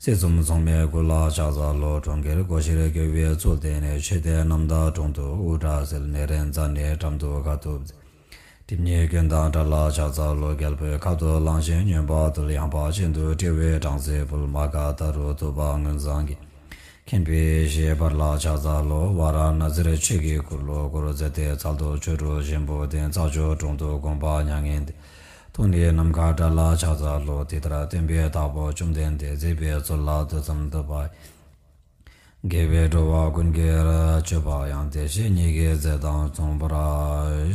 སྲིད་གསུམ་མཚུངས་མེད་སྐུ་ལ་ཕྱག་འཚལ་ལོ། གྲོང་ཁྱེར་སྒོ་ཕྱིར་སྐྱོ་བའི་ཚུལ་བསྟན་ནས། ཆོས་སྡེ་རྣམ་དག་དྲུང་དུ་དབུ་སྐྲ་བསིལ། ནཻ་རཉྫ་ནའི་འགྲམ་དུ་ཁ་ཐུག་མཛད། སྒྲིབ་གཉིས་སྐྱོན་དང་བྲལ་ལ་ཕྱག་འཚལ་ལོ། རྒྱལ་པོའི་ཁབ་ཏུ་ལངས་ཤིང་སྨྱོན་པ་བཏུལ། ཡངས་པ་ཅན་དུ་སྤྲེའུའི་སྦྲང་རྩི་ཕུལ། མ་ག་དྷ་རུ་ཐུབ་པ་མངོན་བཟང་གིས། མཁྱེན་པའི་ཞེས་པར་ལ་ཕྱག་འཚལ་ལོ། ཝཱ་ར་ཎ་སིར་ཆོས་ཀྱི་འཁོར་ལོ་བསྐོར་མཛད་དེ། ཚལ་དུ་ཆོ་འཕྲུལ་ཆེན་པོ་སྟེ། རྩྭ་མཆོག་གྲོང་དུ་དགོངས་པ་མྱ་ངན་འདས། ཐུགས་ནི་ནམ་མཁའ་འདྲ་ལ་ཕྱག་འཚལ་ལོ། དེ་ལྟར་སྟོན་པའི་བདག་པོ་བཅོམ་ལྡན་འདས་མཛད་པའི་ཚུལ་ལ་ཐོས་བསམ་དུ་བ། དགེ་བའི་སྒྲུབ་པ་ཀུན་གྱི་མཆོད་པ་ཡང་། བདེ་གཤེགས་ཉིད་ཀྱི་མཛད་དང་མཚུངས་པར་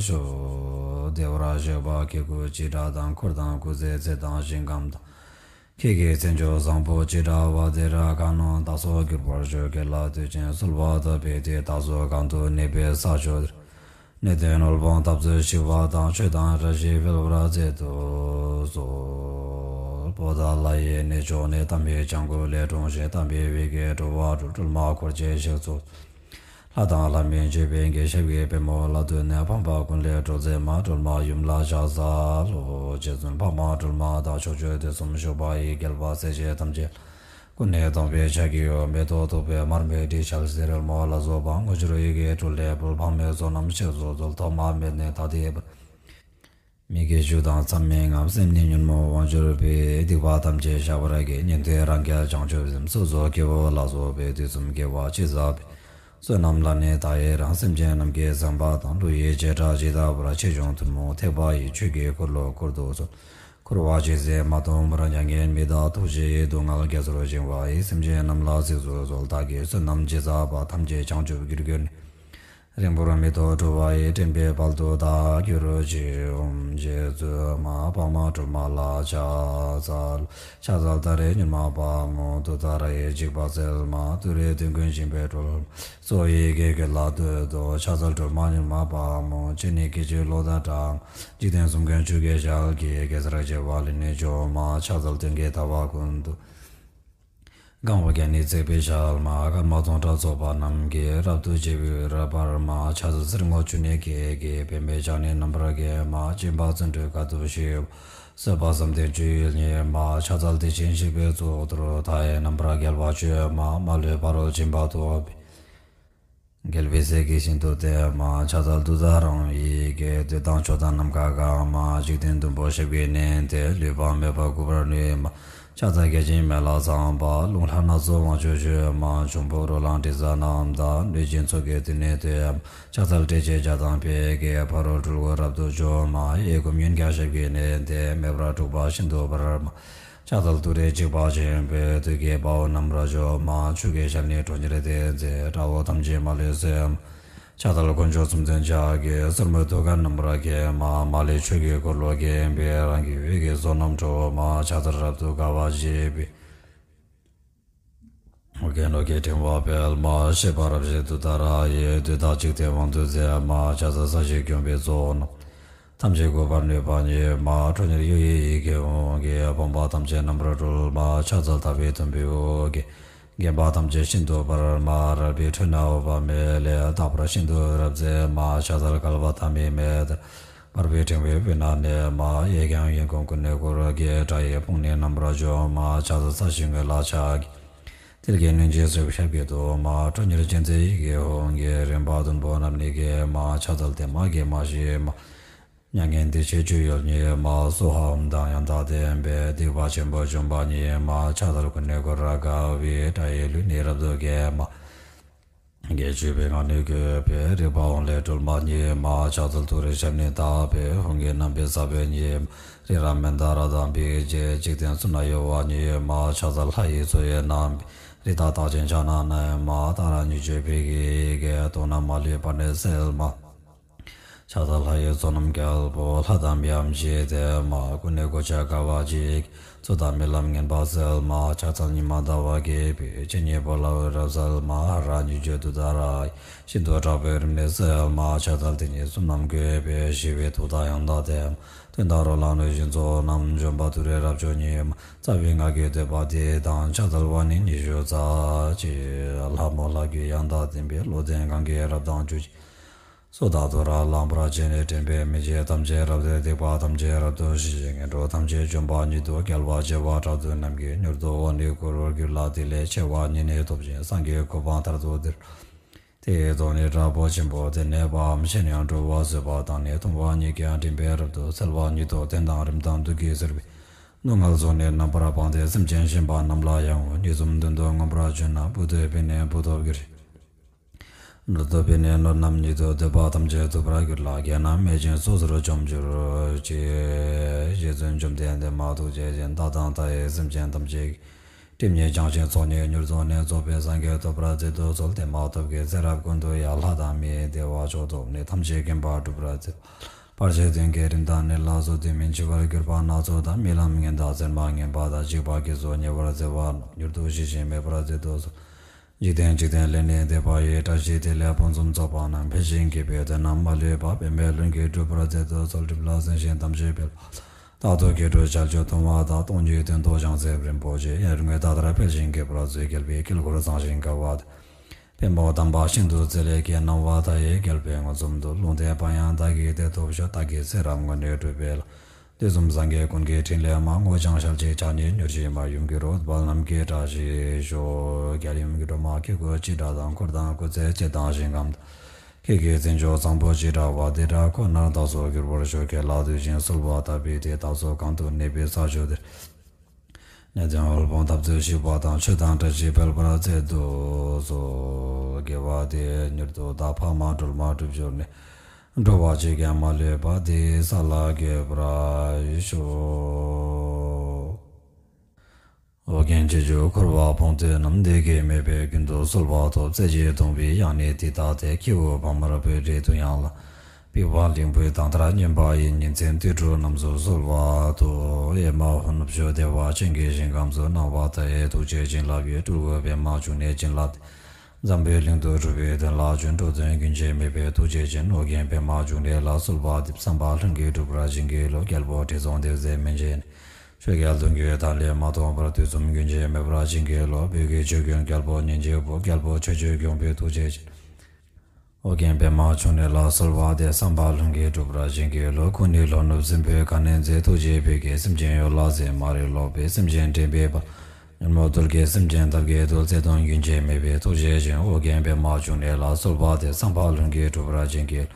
ཤོག། བདེ་བར་གཤེགས་པ་སྐྱེ་དགུ་ཅི་འདྲ་དང་། འཁོར་དང་སྐུ་ཚེའི་ཚད་དང་ཞིང་ཁམས་དང་། ཁྱེད་ཀྱི་མཚན་མཆོག་བཟང་པོ་ཅི་འདྲ་བ། དེ་འདྲ་གང་རྣམས་བདག་སོགས་གྱུར་པར་ཤོག། དགེ་ལ་དུས་ཆེན་གསོལ་བ་དུ་ཕུལ་ཏེ། བདག་སོགས་གང་དུ་གནས་པའི་ས་ཕྱོགས་དེར། གནས་བརྟན་དབུལ་ཕོངས་འཐབ་རྩོད་ཞི་བ་དང་། ཆོས་དང་བཀྲ་ཤིས་འཕེལ་བར་མཛད་དུ་གསོལ། པོ་ཏ་ལ་ཡི་གནས་མཆོག་ནས། དམ་པའི་ལྗང་གུ་ལས་འཁྲུངས་ཤིང་། དམ་པའི་འོད་ཀྱི་སྤྲོ་བ་སྤྲུལ། སྒྲོལ་མ་འཁོར་བཅས་གཤེགས་སུ། ལྷ་དང་ལྷ་མིན་ཆོས་པའི་རྒྱལ། ཞབས་ཀྱི་པདྨོ་ལ་བཏུད་ནས། ཕམ་པ་ཀུན་ལས་སྒྲོལ་མཛད་མ། སྒྲོལ་མ་ཡུམ་ལ་ཕྱག་འཚལ་ལོ། རྗེ་བཙུན་འཕགས་མ་སྒྲོལ་མ་དང་། ཕྱོགས་བཅུ་དུས་གསུམ་བཞུགས་པ་ཡི། རྒྱལ་བ་སྲས་བཅས་ཐམས་ཅད་ཀུན་ནས་བཟང་པོའི་ཕྱག་གི་འོག་མེ་ཏོག་གདུགས་པའི་མར་མེ་དྲི་ཞལ་ཟས་རོལ་མོ་ལ་སོགས་པ། དངོས་འབྱོར་ཡིད་ཀྱིས་སྤྲུལ་ལས་འབུལ། ཕག་མོའི་ཚོགས་རྣམས་གཤེགས་སུ་གསོལ། ཐོག་མ་མེད་ནས་ད་ལྟའི་བར། མི་དགེ་བཅུ་དང་མཚམས་མེད་ལྔ། སེམས་ནི་ཉོན་མོངས་དབང་གྱུར་པའི། སྡིག་པ་ཐམས་ཅད་བཤགས་པར་བགྱི། ཉན་ཐོས་རང་རྒྱལ་བྱང་ཆུབ་སེམས། སོ་སོ་སྐྱེ་བོ་ལ་སོགས་པའི། དུས་གསུམ་དགེ་བ་ཅི་བསགས་པའི། བསོད་ནམས་ལ་ནི་ད་ཡི་རང་། སེམས་ཅན་རྣམས་ཀྱི་བསམ་པ་དང་། བློ་ཡི་བྱེ་བྲག་ཇི་ལྟ་བར། ཆེ་ཆུང་ཐུན་མོང་ཐེག་པ་ཡི། ཆོས་ཀྱི་འཁོར་ལོ་བསྐོར་དུ་གསོལ། འཁོར་བ་ཇི་སྲིད་མ་སྟོངས་བར། མྱ་ངན་མི་འདའ་ཐུགས་རྗེ་ཡིས། སྡུག་བསྔལ་རྒྱ་མཚོར་བྱིང་བ་ཡི། སེམས་ཅན་རྣམས་ལ་གཟིགས་སུ་གསོལ། བདག་གིས་བསོད་ནམས་ཅི་བསགས་པ། ཐམས་ཅད་བྱང་ཆུབ་རྒྱུར་གྱུར་ནས། རིང་པོར་མི་ཐོགས་འགྲོ་བ་ཡི། འདྲེན་པའི་དཔལ་དུ་བདག་གྱུར་ཅིག། ཨོཾ་རྗེ་བཙུན་མ་འཕགས་མ་སྒྲོལ་མ་ལ་ཕྱག་འཚལ། ཕྱག་འཚལ་ཏཱ་རེ་མྱུར་མ་དཔའ་མོ། ཏུཏྟཱ་ར་ཡི་འཇིགས་པ་སེལ་མ། ཏུ་རེའི་དོན་ཀུན་འབྱིན་པའི་སྒྲོལ་མ། གཙོ་བོ་ཡི་གེ་ཀུན་ལ་བསྟོད་དོ། ཕྱག་འཚལ་སྒྲོལ་མ་མྱུར་མ་དཔའ་མོ། ཁྱེད་ནི་སྐད་ཅིག་གློག་ལྟར་བགྲང་། འཇིག་རྟེན་གསུམ་མགོན་ཆུ་སྐྱེས་ཞལ་གྱི། གེ་སར་བྱེ་བ་ལས་ནི་བྱུང་མ། ཕྱག་འཚལ་སྟོན་ཀའི་ཟླ་བ་ཀུན་ཏུ། གང་བ་བརྒྱ་ནི་བརྩེགས་པའི་ཞལ་མ། སྐར་མ་སྟོང་ཕྲག་ཚོགས་པ་རྣམས་ཀྱིས། རབ་ཏུ་ཕྱེ་བའི་འོད་རབ་འབར་མ། ཕྱག་འཚལ་གསེར་སྔོ་ཆུ་ནས་སྐྱེས་ཀྱི། པདྨས་ཕྱག་ནི་རྣམ་པར་བརྒྱན་མ། སྦྱིན་པ་བརྩོན་འགྲུས་དཀའ་ཐུབ་ཞི་བ། བཟོད་པ་བསམ་གཏན་སྤྱོད་ཡུལ་ཉིད་མ། ཕྱག་འཚལ་བདེ་ཆེན་གཤེགས་པའི་གཙུག་ཏོར། མཐའ་ཡས་རྣམ་པར་རྒྱལ་བ་སྤྱོད་མ། མ་ལུས་ཕ་རོལ་ཕྱིན་པ་ཐོབ་པའི། རྒྱལ་བའི་སྲས་ཀྱིས་ཤིན་ཏུ་བསྟེན་མ། ཕྱག་འཚལ་ཏུཏྟཱ་ར་ཧཱུྃ་ཡི་གེས། འདོད་དང་ཕྱོགས་དང་ནམ་མཁའ་གང་མ། འཇིག་རྟེན་བདུན་པོ་ཞབས་ཀྱིས་མནན་ཏེ། ལུས་པ་མེད་པར་འགུགས་པར་ནུས་མ། ཕྱག་འཚལ་བརྒྱ་བྱིན་མེ་ལྷ་ཚངས་པ། རླུང་ལྷ་སྣ་ཚོགས་དབང་ཕྱུག་མཆོད་མ། འབྱུང་པོ་རོ་ལངས་དྲི་ཟ་རྣམས་དང་། གནོད་སྦྱིན་ཚོགས་ཀྱིས་དུས་ནི་བསྟོད་མ། ཕྱག་འཚལ་ཏྲཊ་ཅེས་བྱ་དང་ཕཊ་ཀྱིས། ཕ་རོལ་སྤྲུལ་སྐུ་རབ་ཏུ་བྱུང་མ། གཡས་བསྐུམ་མཉན་བརྒྱ་ཞབས་ཀྱིས་མནན་ཏེ། མེ་འབར་འཁྲུགས་པ་ཤིན་ཏུ་འབར་མ། ཕྱག་འཚལ་ཏུ་རེ་འཇིགས་པ་ཆེན་པོས། དུག་གི་དཔའ་བོ་རྣམ་པར་འཇོམས་མ། ཆུ་སྐྱེས་ཞལ་ནི་ཁྲོ་གཉེར་ལྡན་མཛད། དགྲ་བོ་ཐམས་ཅད་མ་ལུས་གསོད་མ། ཕྱག་འཚལ་དཀོན་མཆོག་གསུམ་མཚོན་ཕྱག་གིས། སོར་མོས་ཐུགས་ཀར་རྣམ་པར་བརྒྱན་མ། མ་ལུས་ཆོས་ཀྱི་འཁོར་ལོས་བརྒྱན་པའི། རང་གི་འོད་ཀྱི་མཚོ་རྣམས་འཕྲོ་མ། ཕྱག་འཚལ་རབ་ཏུ་དགའ་བ་བརྗིད་པའི། ཨོ་རྒྱན་ཨོ་རྒྱན་ཕྲེང་བ་སྤེལ་མ། བཞད་པ་རབ་བཞད་ཏུཏྟཱ་ར་ཡིས། བདུད་དང་འཇིག་རྟེན་དབང་དུ་མཛད་མ། ཕྱག་འཚལ་ས་གཞི་སྐྱོང་བའི་ཚོགས་རྣམས། ཐམས་ཅད་འགུགས་པར་ནུས་པ་ཉིད་མ། ཁྲོ་གཉེར་གཡུལ་ཡས་ཡི་གེ་ཧཱུྃ་གིས། ཕོངས་པ་ཐམས་ཅད་རྣམ་པར་སྒྲོལ་མ། ཕྱག་འཚལ་ཐར་པའི་དུམ་བུས་དབུ་རྒྱན། འགེངས་པ་ཐམས་ཅད་ཤིན་ཏུ་འབར་མ། རལ་པའི་ཁྲོད་ན་འོད་དཔག་མེད་ལས། རྟག་པར་ཤིན་ཏུ་རབ་མཛད་མ། ཕྱག་འཚལ་བསྐལ་པ་ཐ་མའི་མེ་ལྟར། འབར་བའི་ཕྲེང་བའི་དབུས་ན་གནས་མ། གཡས་བརྐྱང་གཡོན་བསྐུམ་ཀུན་ནས་བསྐོར་གྱིས། དགྲ་ཡི་དཔུང་ནི་རྣམ་པར་འཇོམས་མ། ཕྱག་འཚལ་ས་གཞིའི་ངོས་ལ་ཕྱག་གིས། མཐིལ་གྱིས་བསྣུན་ཅིང་གསོད་པའི་ཞབས་ཀྱིས་བཟློག་མ། ཁྲོ་གཉེར་ཅན་མཛད་ཡི་གེ་ཧཱུྃ་གིས། རིམ་པ་བདུན་པོ་རྣམས་ནི་འགེམས་མ། ཕྱག་འཚལ་བདེ་མ་དགེ་མ་ཞི་མ། མྱ་ངན་འདས་ཞི་སྤྱོད་ཡུལ་ཉིད་མ། སྭཱ་ཧཱ་ཨོཾ་དང་ཡང་དག་ལྡན་པས། སྡིག་པ་ཆེན་པོ་འཇོམས་པ་ཉིད་མ། ཕྱག་འཚལ་ཀུན་ནས་བསྐོར་རབ་དགའ་བའི། དགྲ་ཡི་ལུས་ནི་རབ་ཏུ་འགེམས་མ། སྒེག་ཆོས་པའི་ངང་ནས་བཀོད་པའི། རིག་པ་དབང་ལས་སྒྲོལ་མ་ཉིད་མ། ཕྱག་འཚལ་ཏུ་རེའི་ཞབས་ནི་བརྡབས་པས། ཧཱུྃ་གི་རྣམ་པའི་ས་བོན་ཉིད་མ། རི་རབ་མནྡ་ར་དང་འབིགས་བྱེད། འཇིག་རྟེན་གསུམ་ན་གཡོ་བ་ཉིད་མ། ཕྱག་འཚལ་ལྷ་ཡི་མཚོ་ཡི་རྣམ་པའི། རི་དྭགས་རྟགས་ཅན་ཕྱག་ན་བསྣམས་མ། ཏཱ་ར་གཉིས་བརྗོད་ཕཊ་ཀྱི་ཡི་གེས། དུག་རྣམས་མ་ལུས་པར་ནི་སེལ་མ། ཕྱག་འཚལ་ལྷ་ཡི་ཚོགས་རྣམས་རྒྱལ་པོ། ལྷ་དང་མིའམ་ཅི་ཡིས་བསྟེན་མ། ཀུན་ནས་གོ་ཆ་དགའ་བ་བརྗིད་ཀྱིས། ཚོགས་དང་རྨི་ལམ་ངན་པ་སེལ་མ། ཕྱག་འཚལ་ཉི་མ་ཟླ་བ་རྒྱས་པའི། ཕྱི་ཉིན་ཕོ་ལྷ་འོད་རབ་གསལ་མ། ཧ་ར་གཉིས་བརྗོད་ཏུཏྟཱ་ར་ཡིས། ཤིན་ཏུ་དྲག་པོའི་རིམས་ནད་སེལ་མ། ཕྱག་འཚལ་དེ་ཉིད་གསུམ་རྣམས་བཀོད་པའི། ཞི་བའི་མཐུ་དང་ཡང་དག་ལྡན་མ། གདོན་དང་རོ་ལངས་གནོད་སྦྱིན་ཚོགས་རྣམས་འཇོམས་པ། ཏུ་རེ་རབ་མཆོག་ཉིད་མ། རྩ་བའི་སྔགས་ཀྱི་བསྟོད་པ་འདི་དང་། ཕྱག་འཚལ་བ་ནི་ཉི་ཤུ་རྩ་གཅིག། ལྷ་མོ་ལྷ་བརྒྱུད་ཡང་དག་ལྡན་པའི། བློ་ལྡན་གང་གིས་རབ་དང་བསྒྱུར་ཅིང་། སྲོག་དང་དུ་ར་ལངས་པར་བྱས་ནས། འདྲེན་པའི་མི་མཇེད་ཐམས་ཅད་རབ་སྟེར། སྡིག་པ་ཐམས་ཅད་རབ་ཏུ་ཞི་ཞིང་། ངན་འགྲོ་ཐམས་ཅད་འཇོམས་པ་ཉིད་དོ། རྒྱལ་བ་བྱེ་བ་ཕྲག་བདུན་རྣམས་ཀྱིས། མྱུར་དུ་འོག་ནས་བསྐོར་བར་འགྱུར་ལ། དེ་ལས་ཆེ་བ་ཉིད་ནི་ཐོབ་ཅིང་། སངས་རྒྱས་གོ་འཕང་མཐར་ཐུག་སྟེར། དེ་ཡི་དོན་ནི་དྲག་པོ་ཆེན་པོ་སྟེ། ནད་པའམ་གཞན་ཡང་འགྲོ་བ་གསོད་པ་དང་ནི། གདུང་བ་ཉིད་ཀྱིས་འདྲེན་པས་རབ་ཏུ་སེལ་བ་ཉིད་དོ། གདོན་དང་རིམས་དང་དུག་གིས་གསོད་པའི། སྣུམ་མངལ་བཟུང་ནས་རྣམ་པར་སྤངས་ཏེ། སེམས་ཅན་གཤིན་པ་རྣམས་ལ་ཡང་། གཉིས་འཛོམས་བདུན་དུ་མངོན་པར་གྱུར་ན། བུ་ཐོབ་པས་ནི་བུ་ཐོབ་འགྱུར། ནོར་ཐོབ་པས་ནི་ནོར་རྣམས་ཉིད་དུ། འདོད་པ་ཐམས་ཅད་ཐོབ་པར་འགྱུར་ལ། རྒྱལ་རྣམས་མེད་ཅིང་སོ་སོར་འཇོམས་འགྱུར་ཅིག། རྗེ་བཙུན་བཅོམ་ལྡན་འདས་མ་ཐུགས་རྗེ་ཅན། བདག་དང་མཐའ་ཡས་སེམས་ཅན་ཐམས་ཅད་ཀྱི། སྒྲིབ་གཉིས་བྱང་ཞིང་ཚོགས་གཉིས་མྱུར་རྫོགས་ནས། རྫོགས་པའི་སངས་རྒྱས་ཐོབ་པར་མཛད་དུ་གསོལ། དེ་མ་ཐོབ་ཀྱི་ཚེ་རབས་ཀུན་ཏུ་ཡང་། ལྷ་དང་མིའི་བདེ་བ་མཆོག་ཐོབ་ནས། ཐམས་ཅད་མཁྱེན་པ་སྒྲུབ་པར་མཛད། བར་ཆད་གདོན་བགེགས་རིམས་དང་ནད་ལ་སོགས། དུས་མིན་འཆི་བར་གྱུར་པ་སྣ་ཚོགས་དང་། རྨི་ལམ་ངན་དང་མཚན་མ་ངན་པ་དང་། འཇིགས་པ་སྐྱེ་སོགས་ཉེ་བར་འཚེ་བ་རྣམས། མྱུར་དུ་ཞི་ཞིང་མེད་པར་མཛད་དུ་གསོལ། འཇིག་རྟེན་འཇིག་རྟེན་ལས་ནི་འདས་པ་ཡི། བཀྲ་ཤིས་བདེ་ལེགས་ཕུན་སུམ་ཚོགས་པ་རྣམས། འཕེལ་ཞིང་རྒྱས་པའི་དོན་རྣམས་མ་ལུས་པ། པདྨའི་ལྷུན་གྱིས་གྲུབ་པར་མཛད་དུ་གསོལ། སྒྲིབ་ལ་སེམས་ཤིང་དམ་ཆོས་འཕེལ། རྟག་ཏུ་སྐྱེ་འགྲོའི་བྱ་སྤྱོད་སྟོང་བ་དང་། སྟོང་ཉིད་དོན་རྟོགས་བྱང་སེམས་རིན་པོ་ཆེ། ཡུན་རིང་མདའ་ལྟར་འཕེལ་ཞིང་རྒྱས་པར་མཛོད། རྒྱལ་པོའི་དཀྱིལ་འཁོར་བཟང་ཞིང་དགའ་བ་དང་། པདྨོ་དམ་པ་ཤིན་ཏུ་རྩེ་ལེགས་ཀྱི། སྣང་བ་མཐའ་ཡས་རྒྱལ་པོའི་མངོན་སུམ་དུ། ལུང་བསྟན་པ་ཡང་བདག་གིས་དེ་ཐོབ་ཤོག། བདག་གི་ཚེ་རབས་དངོས་གནས་སྒྲུབ་པའི་ལམ། དུས་གསུམ་སངས་རྒྱས་ཀུན་གྱི་ཕྲིན་ལས་མ། དངོས་བྱང་ཞལ་གཅིག་ཕྱག་གཉིས་མྱུར་ཞི་མ། ཡུམ་གྱི་རོལ་པ་རྣམས་ཀྱིས་བཀྲ་ཤིས་ཤོག། རྒྱལ་ཡུམ་གྱི་སྒྲོལ་མ་ཁྱེད་སྐུ་ཅི་འདྲ་དང་། འཁོར་དང་སྐུ་ཚེ་སྐྱེ་དང་ཞིང་ཁམས་དང་། ཁྱེད་ཀྱི་མཚན་མཆོག་བཟང་པོ་ཅི་འདྲ་བ། དེ་འདྲ་ཁོ་ནར་བདག་སོགས་འགྱུར་བར་ཤོག། ཁྱེད་ལ་འདུད་ཅིང་གསོལ་བ་བཏབ་པའི་དེ། བདག་སོགས་གང་དུ་གནས་པའི་ས་ཕྱོགས་དེར། ནད་གདོན་དབུལ་ཕོངས་འཐབ་རྩོད་ཞི་བ་དང་། ཆོས་དང་བཀྲ་ཤིས་འཕེལ་བར་མཛད་དུ་གསོལ། དགེ་བ་འདི་ཡིས་མྱུར་དུ་བདག། འཕགས་མ་སྒྲོལ་མ་གྲུབ་གྱུར་ནས། འགྲོ་བ་གཅིག་ཀྱང་མ་ལུས་པ། དེ་ཡི་ས་ལ་འགོད་པར་ཤོག། ཨོ་རྒྱན་ཁྱེད་ཀྱི་འཁོར་བ་ཕོངས་དུས་རྣམས། བདེ་གེགས་མེད་པས་ཀུན་ཏུ་གསོལ་བ་ཐོབ། རྩེ་གཅིག་སྟོང་པའི་དབྱིངས་ནས་འདི་ལྟ་སྟེ། ཁྱེའུ་བ་དམར་པོའི་སྒྲས་བཏུལ་ཡང་ལ། པི་ཝང་ལིང་པོའི་གདངས་ལྟར་སྙན་པ་ཡི། ཉིན་མཚན་དུས་དྲུག་རྣམས་སུ་གསོལ་བ་ཐོབ། ཨེ་མ་ཧོ། ནུབ་ཕྱོགས་བདེ་བ་ཅན་གྱི་ཞིང་ཁམས་སུ། སྣང་བ་མཐའ་ཡས་ཐུགས་རྗེའི་བྱིན་རླབས་ཀྱིས། སྤྲུལ་སྐུ་པདྨ་འབྱུང་གནས་བྱིན་བརླབས་ཏེ། འཛམ་བུའི་གླིང་དུ་སྤྲུལ་པའི་དོན་ལ་བྱོན། འགྲོ་དོན་རྒྱུན་ཆད་མེད་པའི་ཐུགས་རྗེ་ཅན། ཨོ་རྒྱན་པདྨ་འབྱུང་གནས་ལ་གསོལ་བ་འདེབས། བསམ་པ་ལྷུན་གྱིས་འགྲུབ་པར་བྱིན་གྱིས་རློབས། རྒྱལ་པོ་ཁྲི་སྲོང་ལྡེ་བཙན་མན་ཆད་ནས། ཆོས་རྒྱལ་གདུང་བརྒྱུད་དར་ལས་མ་ཐོབ་བར། དུས་གསུམ་རྒྱུན་ཆད་མེད་པར་བྱིན་གྱིས་རློབས། བོད་ཀྱི་ཆོས་ཀུན་རྒྱལ་པོ་ཉིད་ཀྱི་བུ། རྒྱལ་པོ་ཆོས་སྤྱོད་སྐྱོང་བའི་ཐུགས་རྗེ་ཅན། ཨོ་རྒྱན་པདྨ་འབྱུང་གནས་ལ་གསོལ་བ་འདེབས། བསམ་པ་ལྷུན་གྱིས་འགྲུབ་པར་བྱིན་གྱིས་རློབས། སྐུ་ནི་ལྷོ་ནུབ་སྲིན་པོའི་ག་ནས་མཛད། ཐུགས་རྗེའི་བོད་ཀྱི་སེམས་ཅན་ཡོངས་ལ་གཟིགས། མ་རིག་ལོག་པའི་སེམས་ཅན་འདྲེན་པའི་དཔལ། ཉོན་མོངས་གདུལ་དཀའི་སེམས་ཅན་དག་གི་འདུལ། བརྩེ་གདུང་རྒྱུན་ཆད་མེད་པའི་ཐུགས་རྗེ་ཅན། ཨོ་རྒྱན་པདྨ་འབྱུང་གནས་ལ་གསོལ་བ་འདེབས། བསམ་པ་ལྷུན་གྱིས་འགྲུབ་པར་བྱིན་གྱིས།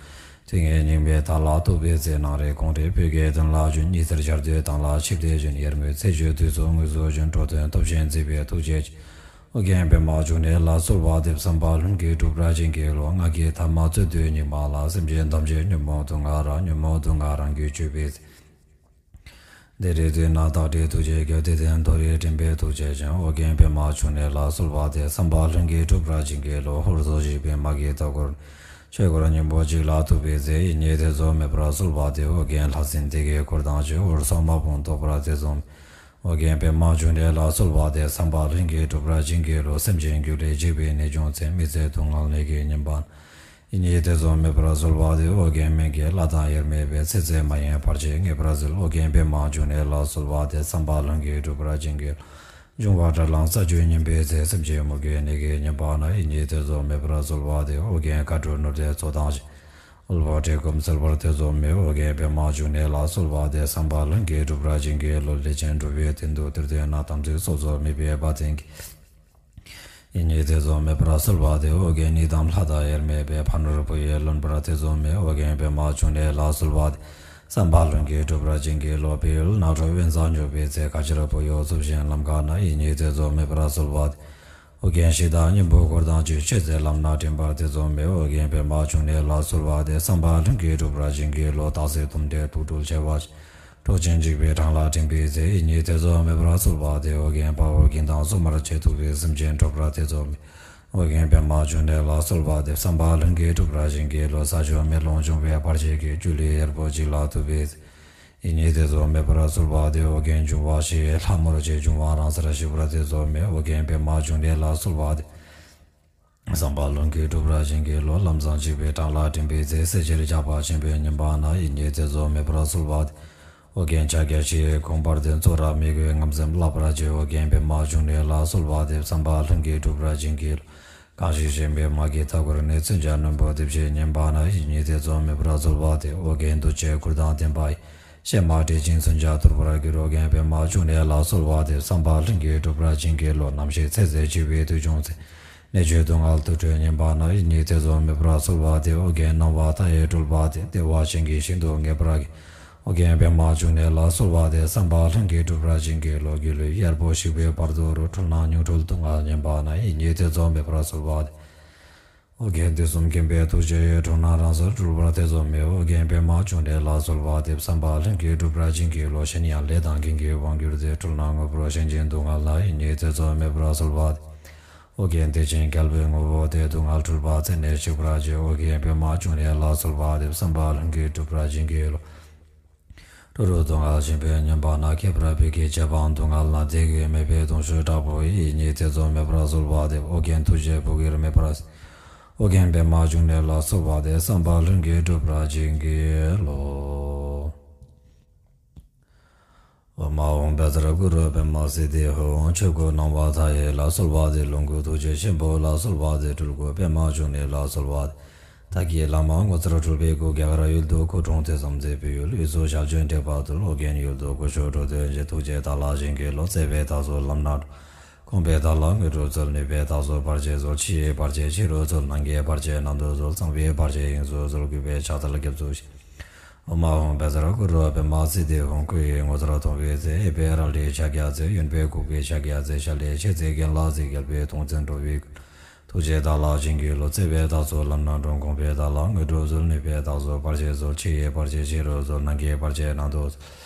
དུས་ངན་སྙིགས་མའི་མཐའ་ལ་ཐུག་པའི་ཚེ། ནངས་རེ་དགོང་དྲོ་བོད་ཀྱི་དོན་ལ་བྱོན། ཉི་ཟེར་འཆར་སྡུད་དྭངས་ལ་ཆིབས་ཏེ་བྱོན། ཡར་ངོའི་ཚེས་བཅུ་དུས་སུ་དངོས་སུ་བྱོན། འགྲོ་དོན་སྟོབས་ཆེན་མཛད་པའི་ཐུགས་རྗེ་ཅན། ཨོ་རྒྱན་པདྨ་འབྱུང་གནས་ལ་གསོལ་བ་འདེབས། བསམ་པ་ལྷུན་གྱིས་འགྲུབ་པར་བྱིན་གྱིས་རློབས། སྔགས་ཀྱི་ཐ་མ་རྩོད་དུས་སྙིགས་མ་ལ། སེམས་ཅན་ཐམས་ཅད་ཉོན་མོངས་དུག་ལྔ་རང་། ཉོན་མོངས་དུག་ལྔ་རང་རྒྱུད་གཅོད་པའི་ཚེ། དེ་རེ་དུས་ན་བདག་འདྲའི་ཐུགས་རྗེ་སྐྱོབས། དེ་དོན་མཐོ་རིས་འདྲེན་པའི་ཐུགས་རྗེ་ཅན། ཨོ་རྒྱན་པདྨ་འབྱུང་གནས་ལ་གསོལ་བ་འདེབས། བསམ་པ་ལྷུན་གྱིས་འགྲུབ་པར་བྱིན་གྱིས་རློབས། ཧོར་སོག་བཞི་པའི་དམག་གིས་མཐའ་བསྐོར། ཆོས་འཁོར་གཉན་པོ་གཅིག་ལ་ཐུག་པའི་ཚེ། ཡིད་གཉིས་ཐེ་ཚོམ་མེད་པར་གསོལ་བ་འདེབས། ཨོ་རྒྱན་ལྷ་སྲིན་སྡེ་བརྒྱད་འཁོར་དང་བཅས། ཧོར་སོག་དམག་དཔུང་བཟློག་པར་ཐེ་ཚོམ། ཨོ་རྒྱན་པདྨ་འབྱུང་གནས་ལ་གསོལ་བ་འདེབས། བསམ་པ་ལྷུན་གྱིས་འགྲུབ་པར་བྱིན་གྱིས་རློབས། སེམས་ཅན་རྒྱུད་ལ་འཇིགས་པའི་ནད་བྱུང་ཚེ། མི་བཟད་སྡུག་བསྔལ་ནད་ཀྱིས་ཉེན་པ་ན། ཡིད་གཉིས་ཐེ་ཚོམ་མེད་པར་གསོལ་བ་འདེབས། ཨོ་རྒྱན་སྨན་གྱི་བླ་དང་དབྱེར་མེད་པས། ཚེ་ཟད་མ་ཡིན་བར་ཆད་ངེས་པར་སེལ། ཨོ་རྒྱན་པདྨ་འབྱུང་གནས་ལ་གསོལ་བ་འདེབས། བསམ་པ་ལྷུན་གྱིས་འགྲུབ་པར་བྱིན་གྱིས། འབྱུང་བ་དགྲར་ལངས་ས་བཅུད་ཉམས་པའི་ཚེ། སེམས་ཅན་མུ་གེའི་ནད་ཀྱིས་ཉེན་པ་ན། ཡིད་གཉིས་ཐེ་ཚོམ་མེད་པར་གསོལ་བ་འདེབས། ཨོ་རྒྱན་མཁའ་འགྲོ་ནོར་ལྷའི་ཚོགས་དང་བཅས། དབུལ་བ་བཀྲེས་སྐོམ་སེལ་བར་ཐེ་ཚོམ་མེད། ཨོ་རྒྱན་པདྨ་འབྱུང་གནས་ལ་གསོལ་བ་འདེབས། བསམ་པ་ལྷུན་གྱིས་འགྲུབ་པར་བྱིན་གྱིས་རློབས། ལས་ཅན་འགྲོ་བའི་དོན་དུ་དེར་འདོད་ན། དམ་ཚིག་སྲོག་འཚོ་མི་ཕོད་པ་དེང་གི། ཡིད་གཉིས་ཐེ་ཚོམ་མེད་པར་གསོལ་བ་འདེབས། ཨོ་རྒྱན་ཉིད་དང་ལྷ་དང་དབྱེར་མེད་པས། ཕ་ནོར་བུ་ཡིས་ལོན་པར་ཐེ་ཚོམ་མེད། ཨོ་རྒྱན་པདྨ་འབྱུང་གནས་ལ་གསོལ་བ་འདེབས། བསམ་པ་ལྷུན་གྱིས་འགྲུབ་པར་བྱིན་གྱིས་རློབས། བལ་ཡུལ་ནགས་ཁྲོད་དབེན་ས་འགྱོ་བའི་ཚེ། ཁ་ཆར་བུ་ཡུག་འཚུབས་ཤིང་ལམ་ཁ་ན། ཡིད་གཉིས་ཐེ་ཚོམ་མེད་པར་གསོལ་བ་འདེབས། ཨོ་རྒྱན་གཞི་བདག་གཉན་པོ་འཁོར་དང་བཅས། ཆོས་མཛད་ལམ་སྣ་འདྲེན་པར་ཐེ་ཚོམ་མེད། ཨོ་རྒྱན་པདྨ་འབྱུང་གནས་ལ་གསོལ་བ་འདེབས། བསམ་པ་ལྷུན་གྱིས་འགྲུབ་པར་བྱིན་གྱིས་རློབས། སྟག་གཟིག་དུམ་བུས་དུག་སྦྲུལ་མཆེ་བ་ཅན། འབྲོག་ཆེན་འཇིགས་པའི་འཕྲང་ལ་འདྲེན་པའི་ཚེ། ཡིད་གཉིས་ཐེ་ཚོམ་མེད་པར་གསོལ་བ་འདེབས། ཨོ་རྒྱན་དཔའ་བོ་གིང་དང་སྲུང་མར་བཅས། ཐུབ་པའི་སེམས་ཅན་འགྲོ་བར་ཐེ་ཚོམ་མེད། ཨོ་རྒྱན་པདྨ་འབྱུང་གནས་ལ་གསོལ་བ་འདེབས། བསམ་པ་ལྷུན་གྱིས་འགྲུབ་པར་བྱིན་གྱིས་རློབས། ས་ཆུ་མེ་རླུང་འབྱུང་བའི་བར་ཆད་ཀྱིས། སྒྱུ་ལུས་གཡར་པོ་འཇིག་ལ་ཐུག་པའི་ཚེ། ཡིད་གཉིས་ཐེ་ཚོམ་མེད་པར་གསོལ་བ་འདེབས། ཨོ་རྒྱན་འབྱུང་བ་བཞི་ཡི་ལྷ་མོར་བཅས། འབྱུང་བ་རང་སར་ཞི་བར་ཐེ་ཚོམ་མེད། ཨོ་རྒྱན་པདྨ་འབྱུང་གནས་ལ་གསོལ་བ་འདེབས། བསམ་པ་ལྷུན་གྱིས་འགྲུབ་པར་བྱིན་གྱིས་རློབས། ལམ་བཟང་འཇིགས་པའི་འཕྲང་ལ་འདྲེན་པའི་ཚེ། བསད་ཁྱེར་ཇག་པ་ཆེན་པོས་ཉེན་པ་ན། ཡིད་གཉིས་ཐེ་ཚོམ་མེད་པར་གསོལ་བ་འདེབས། ཨོ་རྒྱན་ཕྱག་རྒྱ་བཞི་ཡི་དགོངས་པར་ལྡན། གཙུག་རབ་མི་བསྐྱོད་ངང་འཛུམ་ལྷག་པར་བྱེད། ཨོ་རྒྱན་པདྨ་འབྱུང་གནས་ལ་གསོལ་བ་འདེབས། བསམ་པ་ལྷུན་གྱིས་འགྲུབ་པར་བྱིན་གྱིས་རློབས། གང་ཞིག་གཤེད་པའི་དམག་གིས་མཐའ་བསྐོར་ནས། མཚོན་ཆ་རྣོན་པོས་རྡེབ་བྱེད་ཉེན་པ་ན། ཡིད་གཉིས་ཐེ་ཚོམ་མེད་པར་གསོལ་བ་འདེབས། ཨོ་རྒྱན་འདུ་བྱེད་གུར་དང་ལྡན་པ་ཡིས། གཤེད་དམག་བསྒྲལ་ཞིང་མཚོན་ཆ་འཐོར་བར་འགྱུར། ཨོ་རྒྱན་པདྨ་འབྱུང་གནས་ལ་གསོལ་བ་འདེབས། བསམ་པ་ལྷུན་གྱིས་འགྲུབ་པར་བྱིན་གྱིས་རློབས། ནམ་ཞིག་ཚེ་ཟད་འཆི་བའི་དུས་བྱུང་ཚེ། ནད་གཅོད་སྡུག་བསྔལ་དུར་ཁྲོད་ཉེན་པ་ན། ཡིད་གཉིས་ཐེ་ཚོམ་མེད་པར་གསོལ་བ་འདེབས། ཨོ་རྒྱན་སྣང་བ་མཐའ་ཡས་སྤྲུལ་པ་སྟེ། བདེ་བ་ཅན་གྱི་ཞིང་དུ་ངེས་པར་སྐྱེ། ཨོ་རྒྱན་པདྨ་འབྱུང་གནས་ལ་གསོལ་བ་འདེབས། བསམ་པ་ལྷུན་གྱིས་འགྲུབ་པར་བྱིན་གྱིས་རློབས། སྒྱུ་ལུས་གཡར་པོ་ཞིག་པའི་བར་དོ་རུ། འཁྲུལ་སྣང་ཉུང་འཁྲུལ་དུག་ལྔ་ཉམས་པ་ན། ཡིད་གཉིས་ཐེ་ཚོམ་མེད་པར་གསོལ་བ་འདེབས། ཨོ་རྒྱན་དུས་གསུམ་མཁྱེན་པའི་ཐུགས་རྗེ་ཡིས། འཁྲུལ་སྣང་རང་སར་གྲོལ་བར་ཐེ་ཚོམ་མེད། ཨོ་རྒྱན་པདྨ་འབྱུང་གནས་ལ་གསོལ་བ་འདེབས། བསམ་པ་ལྷུན་གྱིས་འགྲུབ་པར་བྱིན་གྱིས་རློབས། གཞན་ཡང་ལས་དང་རྐྱེན་གྱིས་འོང་གྱུར་ཏེ། འཁྲུལ་སྣང་དངོས་པོར་ཞེན་ཅིང་དུག་ལྔ་ལ། ཡིད་གཉིས་ཐེ་ཚོམ་མེད་པར་གསོལ་བ་འདེབས། ཨོ་རྒྱན་བདེ་ཆེན་རྒྱལ་པོའི་ངོ་བོ་སྟེ། སྡུག་བསྔལ་འཁྲུལ་པ་རྩད་ནས་ཞིག་པར་བྱེད། ཨོ་རྒྱན་པདྨ་འབྱུང་གནས་ལ་གསོལ་བ་འདེབས། བསམ་པ་ལྷུན་གྱིས་འགྲུབ་པར་བྱིན་གྱིས་རློབས། འགྲོ་དྲུག་སྡུག་བསྔལ་ཞེན་པས་ཉེན་པ་ན། ཁྱད་པར་བོད་ཀྱི་རྗེ་འབངས་སྡུག་བསྔལ་ན། བདེ་བའི་མོས་པས་གདུང་ཤུགས་དྲག་པོ་ཡིས། ཡིད་གཉིས་ཐེ་ཚོམ་མེད་པར་གསོལ་བ་འདེབས། ཨོ་རྒྱན་ཐུགས་རྗེས་བུ་གུར་མེད་པར་གཟིགས། ཨོ་རྒྱན་པདྨ་འབྱུང་གནས་ལ་གསོལ་བ་འདེབས། བསམ་པ་ལྷུན་གྱིས་འགྲུབ་པར་བྱིན་གྱིས་རློབས། ཨོཾ་ཨཱཿཧཱུྃ་བཛྲ་གུ་རུ་པདྨ་སིདྡྷི་ཧཱུྃ། ཆོས་སྐུ་སྣང་བ་མཐའ་ཡས་ལ་གསོལ་བ་འདེབས། ལོངས་སྐུ་ཐུགས་རྗེ་ཆེན་པོ་ལ་གསོལ་བ་འདེབས། སྤྲུལ་སྐུ་པདྨ་འབྱུང་གནས་ལ་གསོལ་བ་འདེབས། བདག་གི་བླ་མ་ངོ་མཚར་སྤྲུལ་པའི་སྐུ། རྒྱ་གར་ཡུལ་དུ་སྐུ་འཁྲུངས་དུས་བཟང་མཛད་པའི་ཡུལ། དབུས་སུ་ཞབས་ཀྱུ་འདེགས་པ་ཏུ་ལོ། རྒྱན་ཡུལ་དུ་སྐུ་ཞབས་འགྲོ་དོན་ཅན། ཐུགས་རྗེས་བདག་ལ་བྱིན་གྱིས་རློབས། བརྩེ་བས་བདག་སོགས་ལམ་སྣ་དྲོངས། དགོངས་པས་བདག་ལ་དངོས་གྲུབ་སྩོལ། ནུས་པས་བདག་སོགས་བར་ཆད་སོལ། ཕྱི་ཡི་བར་ཆད་ཕྱི་རུ་སོལ། ནང་གི་བར་ཆད་ནང་དུ་སོལ། གསང་བའི་བར་ཆད་དབྱིངས་སུ་སོལ། གུས་པས་ཕྱག་འཚལ་སྐྱབས་སུ་མཆི། ཨོཾ་ཨཱཿཧཱུྃ་བཛྲ་གུ་རུ་པདྨ་སིདྡྷི་ཧཱུྃ། སྐུ་ཡི་ངོ་མཚར་མཐོང་བའི་ཚེ། གཡས་པས་རལ་གྲིའི་ཕྱག་རྒྱ་མཛད། གཡོན་པས་འགུགས་པའི་ཕྱག་རྒྱ་མཛད། ཞལ་ལས་མཆེ་གཙིགས་གྱེན་ལ་གཟིགས། རྒྱལ་པོའི་གདུང་འཛིན་འགྲོ་བའི་མགོན། ཐུགས་རྗེས་བདག་ལ་བྱིན་གྱིས་རློབས། བརྩེ་བས་བདག་སོགས་ལམ་སྣ་དྲོངས། དགོངས་པས་བདག་ལ་དངོས་གྲུབ་སྩོལ། ནུས་པས་བདག་སོགས་བར་ཆད་སོལ། ཕྱི་ཡི་བར་ཆད་ཕྱི་རུ་སོལ། ནང་གི་བར་ཆད་ནང་དུ་སོལ།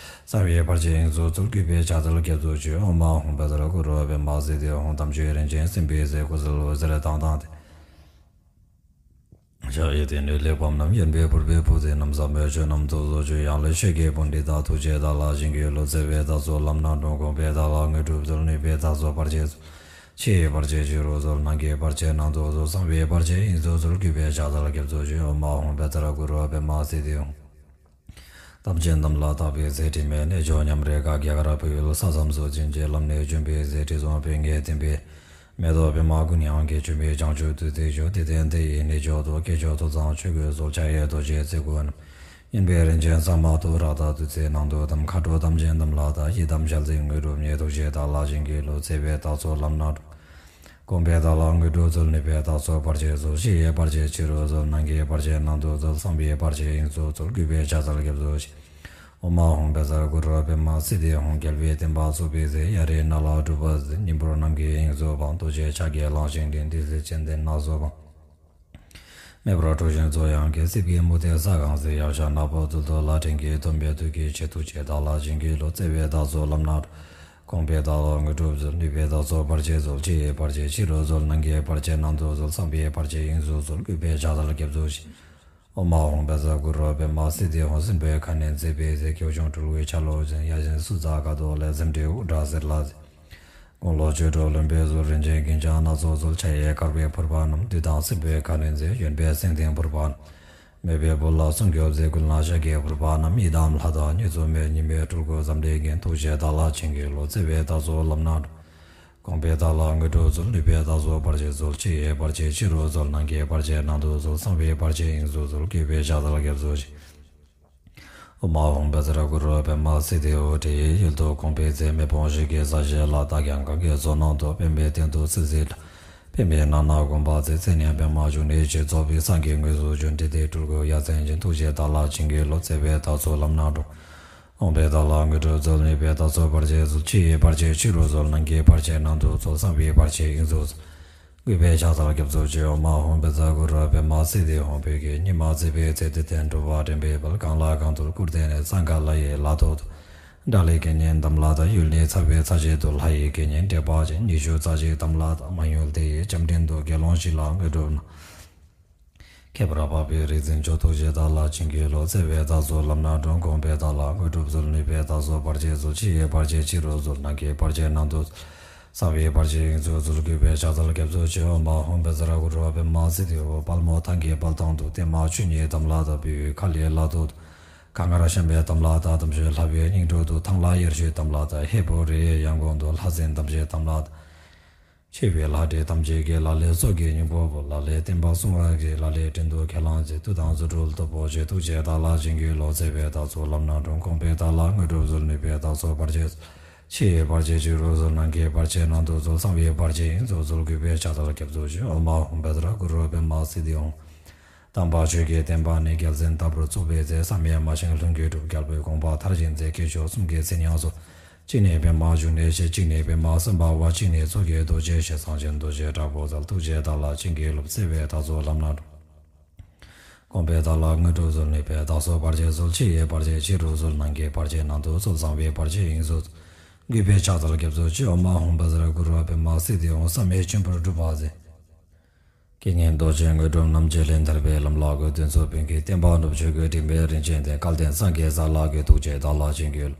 གསང་བའི་བར་ཆད་དབྱིངས་སུ་སོལ། གུས་པས་ཕྱག་འཚལ་སྐྱབས་སུ་མཆི། ཨོཾ་ཨཱཿཧཱུྃ་བཛྲ་གུ་རུ་པདྨ་སིདྡྷི་ཧཱུྃ། དམ་ཆོས་རིན་ཆེན་སེམས་དཔའི་ཟས། ཀུ་སློང་འོད་ཟེར་མདངས་དང་ལྡན། ཕྱག་གཡས་བསྟན་ནས་གླེགས་བམ་བསྣམས། གཡོན་པས་ཕུར་པའི་པུས་མོ་བསྣམས། ཟབ་མོའི་ཆོས་རྣམས་ཐུགས་སུ་ཆུད། ཡང་ལེགས་ཆོས་ཀྱི་པཎྜི་ཏ། ཐུགས་རྗེས་བདག་ལ་བྱིན་གྱིས་རློབས། བརྩེ་བས་བདག་སོགས་ལམ་སྣ་དྲོངས། དགོངས་པས་བདག་ལ་དངོས་གྲུབ་སྩོལ། ནུས་པས་བདག་སོགས་བར་ཆད་སོལ། ཕྱི་ཡི་བར་ཆད་ཕྱི་རུ་སོལ། ནང་གི་བར་ཆད་ནང་དུ་སོལ། གསང་བའི་བར་ཆད་དབྱིངས་སུ་སོལ། གུས་པས་ཕྱག་འཚལ་སྐྱབས་སུ་མཆི། ཨོཾ་ཨཱཿཧཱུྃ་བཛྲ་གུ་རུ་པདྨ་སིདྡྷི་ཧཱུྃ། དམ་ཅན་དམ་ལ་བཏགས་པའི་ཚེ། དྲི་མེད་རྣལ་འབྱོར་ཉམས་རེ་དགའ། རྒྱ་གར་བོད་ཡུལ་ས་མཚམས་སུ་བྱིན་གྱིས་བརླབས་ནས་བྱོན་པའི་ཚེ། དྲི་བསུང་ཕུད་ཀྱིས་བསྟེན་པའི་མེ་ཏོག་པདྨ་ཀུན་དབྱངས་ཀྱིས། བྱོན་པའི་བྱང་ཆུབ་ཏུ་བརྩེགས་ཤོག། དེ་ལྟར་དེ་ཡི་རྣལ་འབྱོར་དུ། སྐྱེས་མཆོག་ཐོས་བཟང་ཆོས་གོས་གསོལ། ཕྱག་གཡས་རྡོ་རྗེ་རྩེ་དགུ་བསྣམས། གཡོན་པས་རིན་ཆེན་གཙང་མ་དང་། རཀྟ་བདུད་རྩིས་ནང་དུ་བསྡམས། མཁའ་འགྲོ་དམ་ཅན་དམ་ལ་བཏགས། ཡི་དམ་ཞལ་གཟིགས་དངོས་གྲུབ་བརྙེས། ཐུགས་རྗེས་བདག་ལ་བྱིན་གྱིས་རློབས། བརྩེ་བས་བདག་སོགས་ལམ་སྣ་དྲོངས། དགོངས་པས་བདག་ལ་དངོས་གྲུབ་སྩོལ། ནུས་པས་བདག་སོགས་བར་ཆད་སོལ། ཕྱི་ཡི་བར་ཆད་ཕྱི་རུ་སོལ། ནང་གི་བར་ཆད་ནང་དུ་སོལ། གསང་བའི་བར་ཆད་དབྱིངས་སུ་སོལ། གུས་པས་ཕྱག་འཚལ་སྐྱབས་སུ་མཆི། ཨོཾ་ཨཱཿཧཱུྃ་བཛྲ་གུ་རུ་པདྨ་སིདྡྷི་ཧཱུྃ། རྒྱལ་བའི་བསྟན་པ་བཙུགས་པའི་ཚེ། གཡའ་རིའི་ནགས་ལ་སྒྲུབ་པ་མཛད། སྙིང་པོར་རྣམ་མཁྱེན་དབྱིངས་སུ་སྤངས། རྡོ་རྗེ་ཕྱག་རྒྱས་བླངས་ཤིང་བསྟེན། ཏི་སེ་ཙནྡྲའི་ནགས་སུ་སྤངས། མེ་འབར་དྲོད་ཞིང་རྩོད་དབྱངས་ཀྱིས། སྲིབ་ཀྱི་མུ་སྟེགས་ས་གང་བསྲེགས། ཡཀྴ་ནག་པོ་རྡུལ་དུ་བརླག། བྲན་གྱི་གདོན་པས་བདུད་ཀྱིས་ཕྱིས། ཐུགས་རྗེས་བདག་ལ་བྱིན་གྱིས་རློབས། བརྩེ་བས་བདག་སོགས་ལམ་སྣ་དྲོངས། དགོངས་པས་བདག་ལ་དངོས་གྲུབ་སྩོལ། ནུས་པས་བདག་སོགས་བར་ཆད་སོལ། ཕྱི་ཡི་བར་ཆད་ཕྱི་རུ་སོལ། ནང་གི་བར་ཆད་ནང་དུ་སོལ། གསང་བའི་བར་ཆད་དབྱིངས་སུ་སོལ། གུས་པས་ཕྱག་འཚལ་སྐྱབས་སུ་མཆི། ཨོཾ་ཨཱཿཧཱུྃ་བཛྲ་གུ་རུ་པདྨ་སིདྡྷི་ཧཱུྃ། སྲིན་པོའི་ཁ་གནོན་མཛད་པའི་ཚེ། ཁྱེའུ་ཆུང་སྤྲུལ་སྐུའི་ཆ་ལུགས་ཅན། གཡའ་བྱན་སུ་ཛ་ཀ་དུ་ལས། ཟེའུ་འབྲུའི་དབུ་སྐྲ་སེར་ལ་བསྲེས། དགུང་ལོ་བཅུ་དྲུག་ལོན་པའི་གཟུགས། རིན་ཆེན་གིང་ཆེན་སྣ་ཚོགས་གསོལ། ཕྱག་གཡས་དཀར་པོའི་ཕུར་པ་བསྣམས། བདུད་དང་སྲིན་པོའི་ཁ་གནོན་མཛད། གཡོན་པས་སེང་ལྡེང་ཕུར་པ་བསྣམས། མོས་པའི་བུ་ལ་སྲུང་སྐྱོབ་མཛད། མགུལ་ན་ཤཱཀྱའི་ཕུར་པ་བསྣམས། ཡི་དམ་ལྷ་དང་གཉིས་སུ་མེད། ཉི་མའི་སྤྲུལ་སྐུ་ཟབ་འདྲེས་ཀྱིས། ཐུགས་རྗེས་བདག་ལ་བྱིན་གྱིས་རློབས། བརྩེ་བས་བདག་སོགས་ལམ་སྣ་དྲོངས། དགོངས་པས་བདག་ལ་དངོས་གྲུབ་སྩོལ། ནུས་པས་བདག་སོགས་བར་ཆད་སོལ། ཕྱི་ཡི་བར་ཆད་ཕྱི་རུ་སོལ། ནང་གི་བར་ཆད་ནང་དུ་སོལ། གསང་བའི་བར་ཆད་དབྱིངས་སུ་སོལ། གུས་པས་ཕྱག་འཚལ་སྐྱབས་སུ་མཆི། ཨོཾ་ཨཱཿཧཱུྃ་བཛྲ་གུ་རུ་པདྨ་སིདྡྷི་ཧཱུྃ། དྲི་ཡི་ཡུལ་དུ་དགོངས་པའི་ཚེ། མེ་དཔུང་བཞད་ཀྱིས་ས་གཞི་བརླག། རྟ་རྒྱ་གང་གི་མཚོ་ནང་དུ། པདྨའི་སྟེང་དུ་སྲིད་རྩེའི་བྲག། པདྨའི་ནང་ན་དགོངས་པ་མཛད། ཚེ་ནི་པདྨ་འབྱུང་གནས་ཀྱི། རྫོགས་པའི་སངས་རྒྱས་དངོས་སུ་བྱོན། དྲི་ལྡན་སྤྲུལ་སྐུ་ཡ་མཚན་ཅན། ཐུགས་རྗེས་བདག་ལ་བྱིན་གྱིས་རློབས། བརྩེ་བས་བདག་སོགས་ལམ་སྣ་དྲོངས། དགོངས་པས་བདག་ལ་དངོས་གྲུབ་སྩོལ། ནུས་པས་བདག་སོགས་བར་ཆད་སོལ། ཕྱི་ཡི་བར་ཆད་ཕྱི་རུ་སོལ། ནང་གི་བར་ཆད་ནང་དུ་སོལ། གསང་བའི་བར་ཆད་དབྱིངས་སུ་སོལ། གུས་པས་ཕྱག་འཚལ་སྐྱབས་སུ་མཆི། ཨོཾ་ཨཱཿཧཱུྃ་བཛྲ་གུ་རུ་པདྨ་སིདྡྷི་ཧཱུྃ། བོད་ཀྱི་ཉི་མ་བརྩེགས་པའི་ཚེ། དེ་སྟེང་དྲོ་པ་དྲན་པའི་དཔལ། གང་ལ་གང་འདུལ་སྐུར་བསྟན་ནས། གཙང་ཁ་ལྷ་ཡི་ལྷ་ཐོག་ཏུ། དགྲ་ལྷའི་དགེ་བསྙེན་དམ་ལ་བཏགས། ཡུལ་ནི་ཚ་བའི་ཚ་ཞིང་དུ། ལྷ་ཡི་དགེ་བསྙེན་དྲེགས་པ་ཅན། ཉི་ཤུ་རྩ་གཅིག་དམ་ལ་བཏགས། མང་ཡུལ་དེ་ཡི་ལྕམ་དྲལ་དུ། དགེ་སློང་བཞི་ལ་དངོས་གྲུབ་གནང་། ཁྱད་པར་འཕགས་པའི་རིག་འཛིན་མཆོག། ཐུགས་རྗེས་བདག་ལ་བྱིན་གྱིས་རློབས། བརྩེ་བས་བདག་སོགས་ལམ་སྣ་དྲོངས། དགོངས་པས་བདག་ལ་དངོས་གྲུབ་སྩོལ། ནུས་པས་བདག་སོགས་བར་ཆད་སོལ། ཕྱི་ཡི་བར་ཆད་ཕྱི་རུ་སོལ། ནང་གི་བར་ཆད་ནང་དུ་སོལ། གསང་བའི་བར་ཆད་དབྱིངས་སུ་སོལ། གུས་པས་ཕྱག་འཚལ་སྐྱབས་སུ་མཆི། ཨོཾ་ཨཱཿཧཱུྃ་བཛྲ་གུ་རུ་པདྨ་སིདྡྷི་ཧཱུྃ། དཔལ་མོ་ཐང་གི་དཔལ་ཐང་དུ། བརྟན་མ་ཆོས་ཉིད་དམ་ལ་བཏགས། བོད་ཡུལ་ཁ་ལྷའི་ལྷ་ཐོག་ཏུ། གངས་དཀར་ཤམ་བྷའི་དམ་ལ་བཏགས། དམ་ཆོས་ལྷ་བའི་སྙིང་དྲུང་དུ། ཐང་ལྷ་ཡར་ཞུའི་དམ་ལ་བཏགས། ཧས་པོ་རི་ཡི་ཡང་གོང་དུ། ལྷ་སྲིན་དམ་ཅན་དམ་ལ་བཏགས། ཆེ་བའི་ལྷ་འདྲེ་ཐམས་ཅད་ཀྱིས། ལ་ལས་སྲོག་གི་སྙིང་པོ་བོར། ལ་ལས་བསྟན་པ་སྲུང་བར་བགྱི། ལ་ལས་བྲན་དུ་ཁས་བླངས་བྱས། བདུད་དང་རྫུ་འཕྲུལ་སྟོབས་པོ་ཆེ། ཐུགས་རྗེས་བདག་ལ་བྱིན་གྱིས་རློབས། བརྩེ་བས་བདག་སོགས་ལམ་སྣ་དྲོངས། དགོངས་པས་བདག་ལ་དངོས་གྲུབ་སྩོལ། ནུས་པས་བདག་སོགས་བར་ཆད་སོལ། ཕྱི་ཡི་བར་ཆད་ཕྱི་རུ་སོལ། ནང་གི་བར་ཆད་ནང་དུ་སོལ། གསང་བའི་བར་ཆད་དབྱིངས་སུ་སོལ། གུས་པས་ཕྱག་འཚལ་སྐྱབས་སུ་མཆི། ཨོཾ་ཨཱཿཧཱུྃ་བཛྲ་གུ་རུ་པདྨ་སིདྡྷི་ཧཱུྃ། དམ་པ་ཆོས་ཀྱི་བསྟན་པ་ནི། རྒྱལ་མཚན་ལྟ་བུར་ཚོགས་པའི་ཚེ། བསམ་ཡས་མ་བཞེངས་ལྷུན་གྱིས་གྲུབ། རྒྱལ་པོའི་དགོངས་པ་མཐར་ཕྱིན་མཛད། སྐྱེས་མཆོག་གསུམ་གྱི་མཚན་ཡང་གསོལ། གཅིག་ནི་པདྨ་འབྱུང་གནས་ཞེས། གཅིག་ནི་པདྨ་སམྦྷ་ཝ། གཅིག་ནི་མཚོ་སྐྱེས་རྡོ་རྗེ་ཞེས། གསང་ཆེན་རྡོ་རྗེ་དྲག་པོ་རྩལ། ཐུགས་རྗེས་བདག་ལ་བྱིན་གྱིས་རློབས། བརྩེ་བས་བདག་སོགས་ལམ་སྣ་དྲོངས། དགོངས་པས་བདག་ལ་དངོས་གྲུབ་སྩོལ། ནུས་པས་བདག་སོགས་བར་ཆད་སོལ། ཕྱི་ཡི་བར་ཆད་ཕྱི་རུ་སོལ། ནང་གི་བར་ཆད་ནང་དུ་སོལ། གསང་བའི་བར་ཆད་དབྱིངས་སུ་སོལ། གུས་པས་ཕྱག་འཚལ་སྐྱབས་སུ་མཆི། ཨོཾ་ཨཱཿཧཱུྃ་བཛྲ་གུ་རུ་པདྨ་སིདྡྷི་ཧཱུྃ། བསམ་ཡས་མཆིམས་ཕུར་སྒྲུབ་པ་མཛད། རྐྱེན་ངན་གདོན་བཅས་དངོས་གྲུབ་རྣམས། བྱེད་ལས་ཐར་པའི་ལམ་ལ་བཀོད། གདོན་གཟུགས་བོན་གྱི་བསྟན་པ་སྒྲུབ། ཆོས་གོས་དྲི་མེད་རིན་ཆེན་ལྡན། སྐལ་ལྡན་སངས་རྒྱས་ས་ལ་བཀོད། ཐུགས་རྗེས་བདག་ལ་བྱིན་གྱིས་རློབས།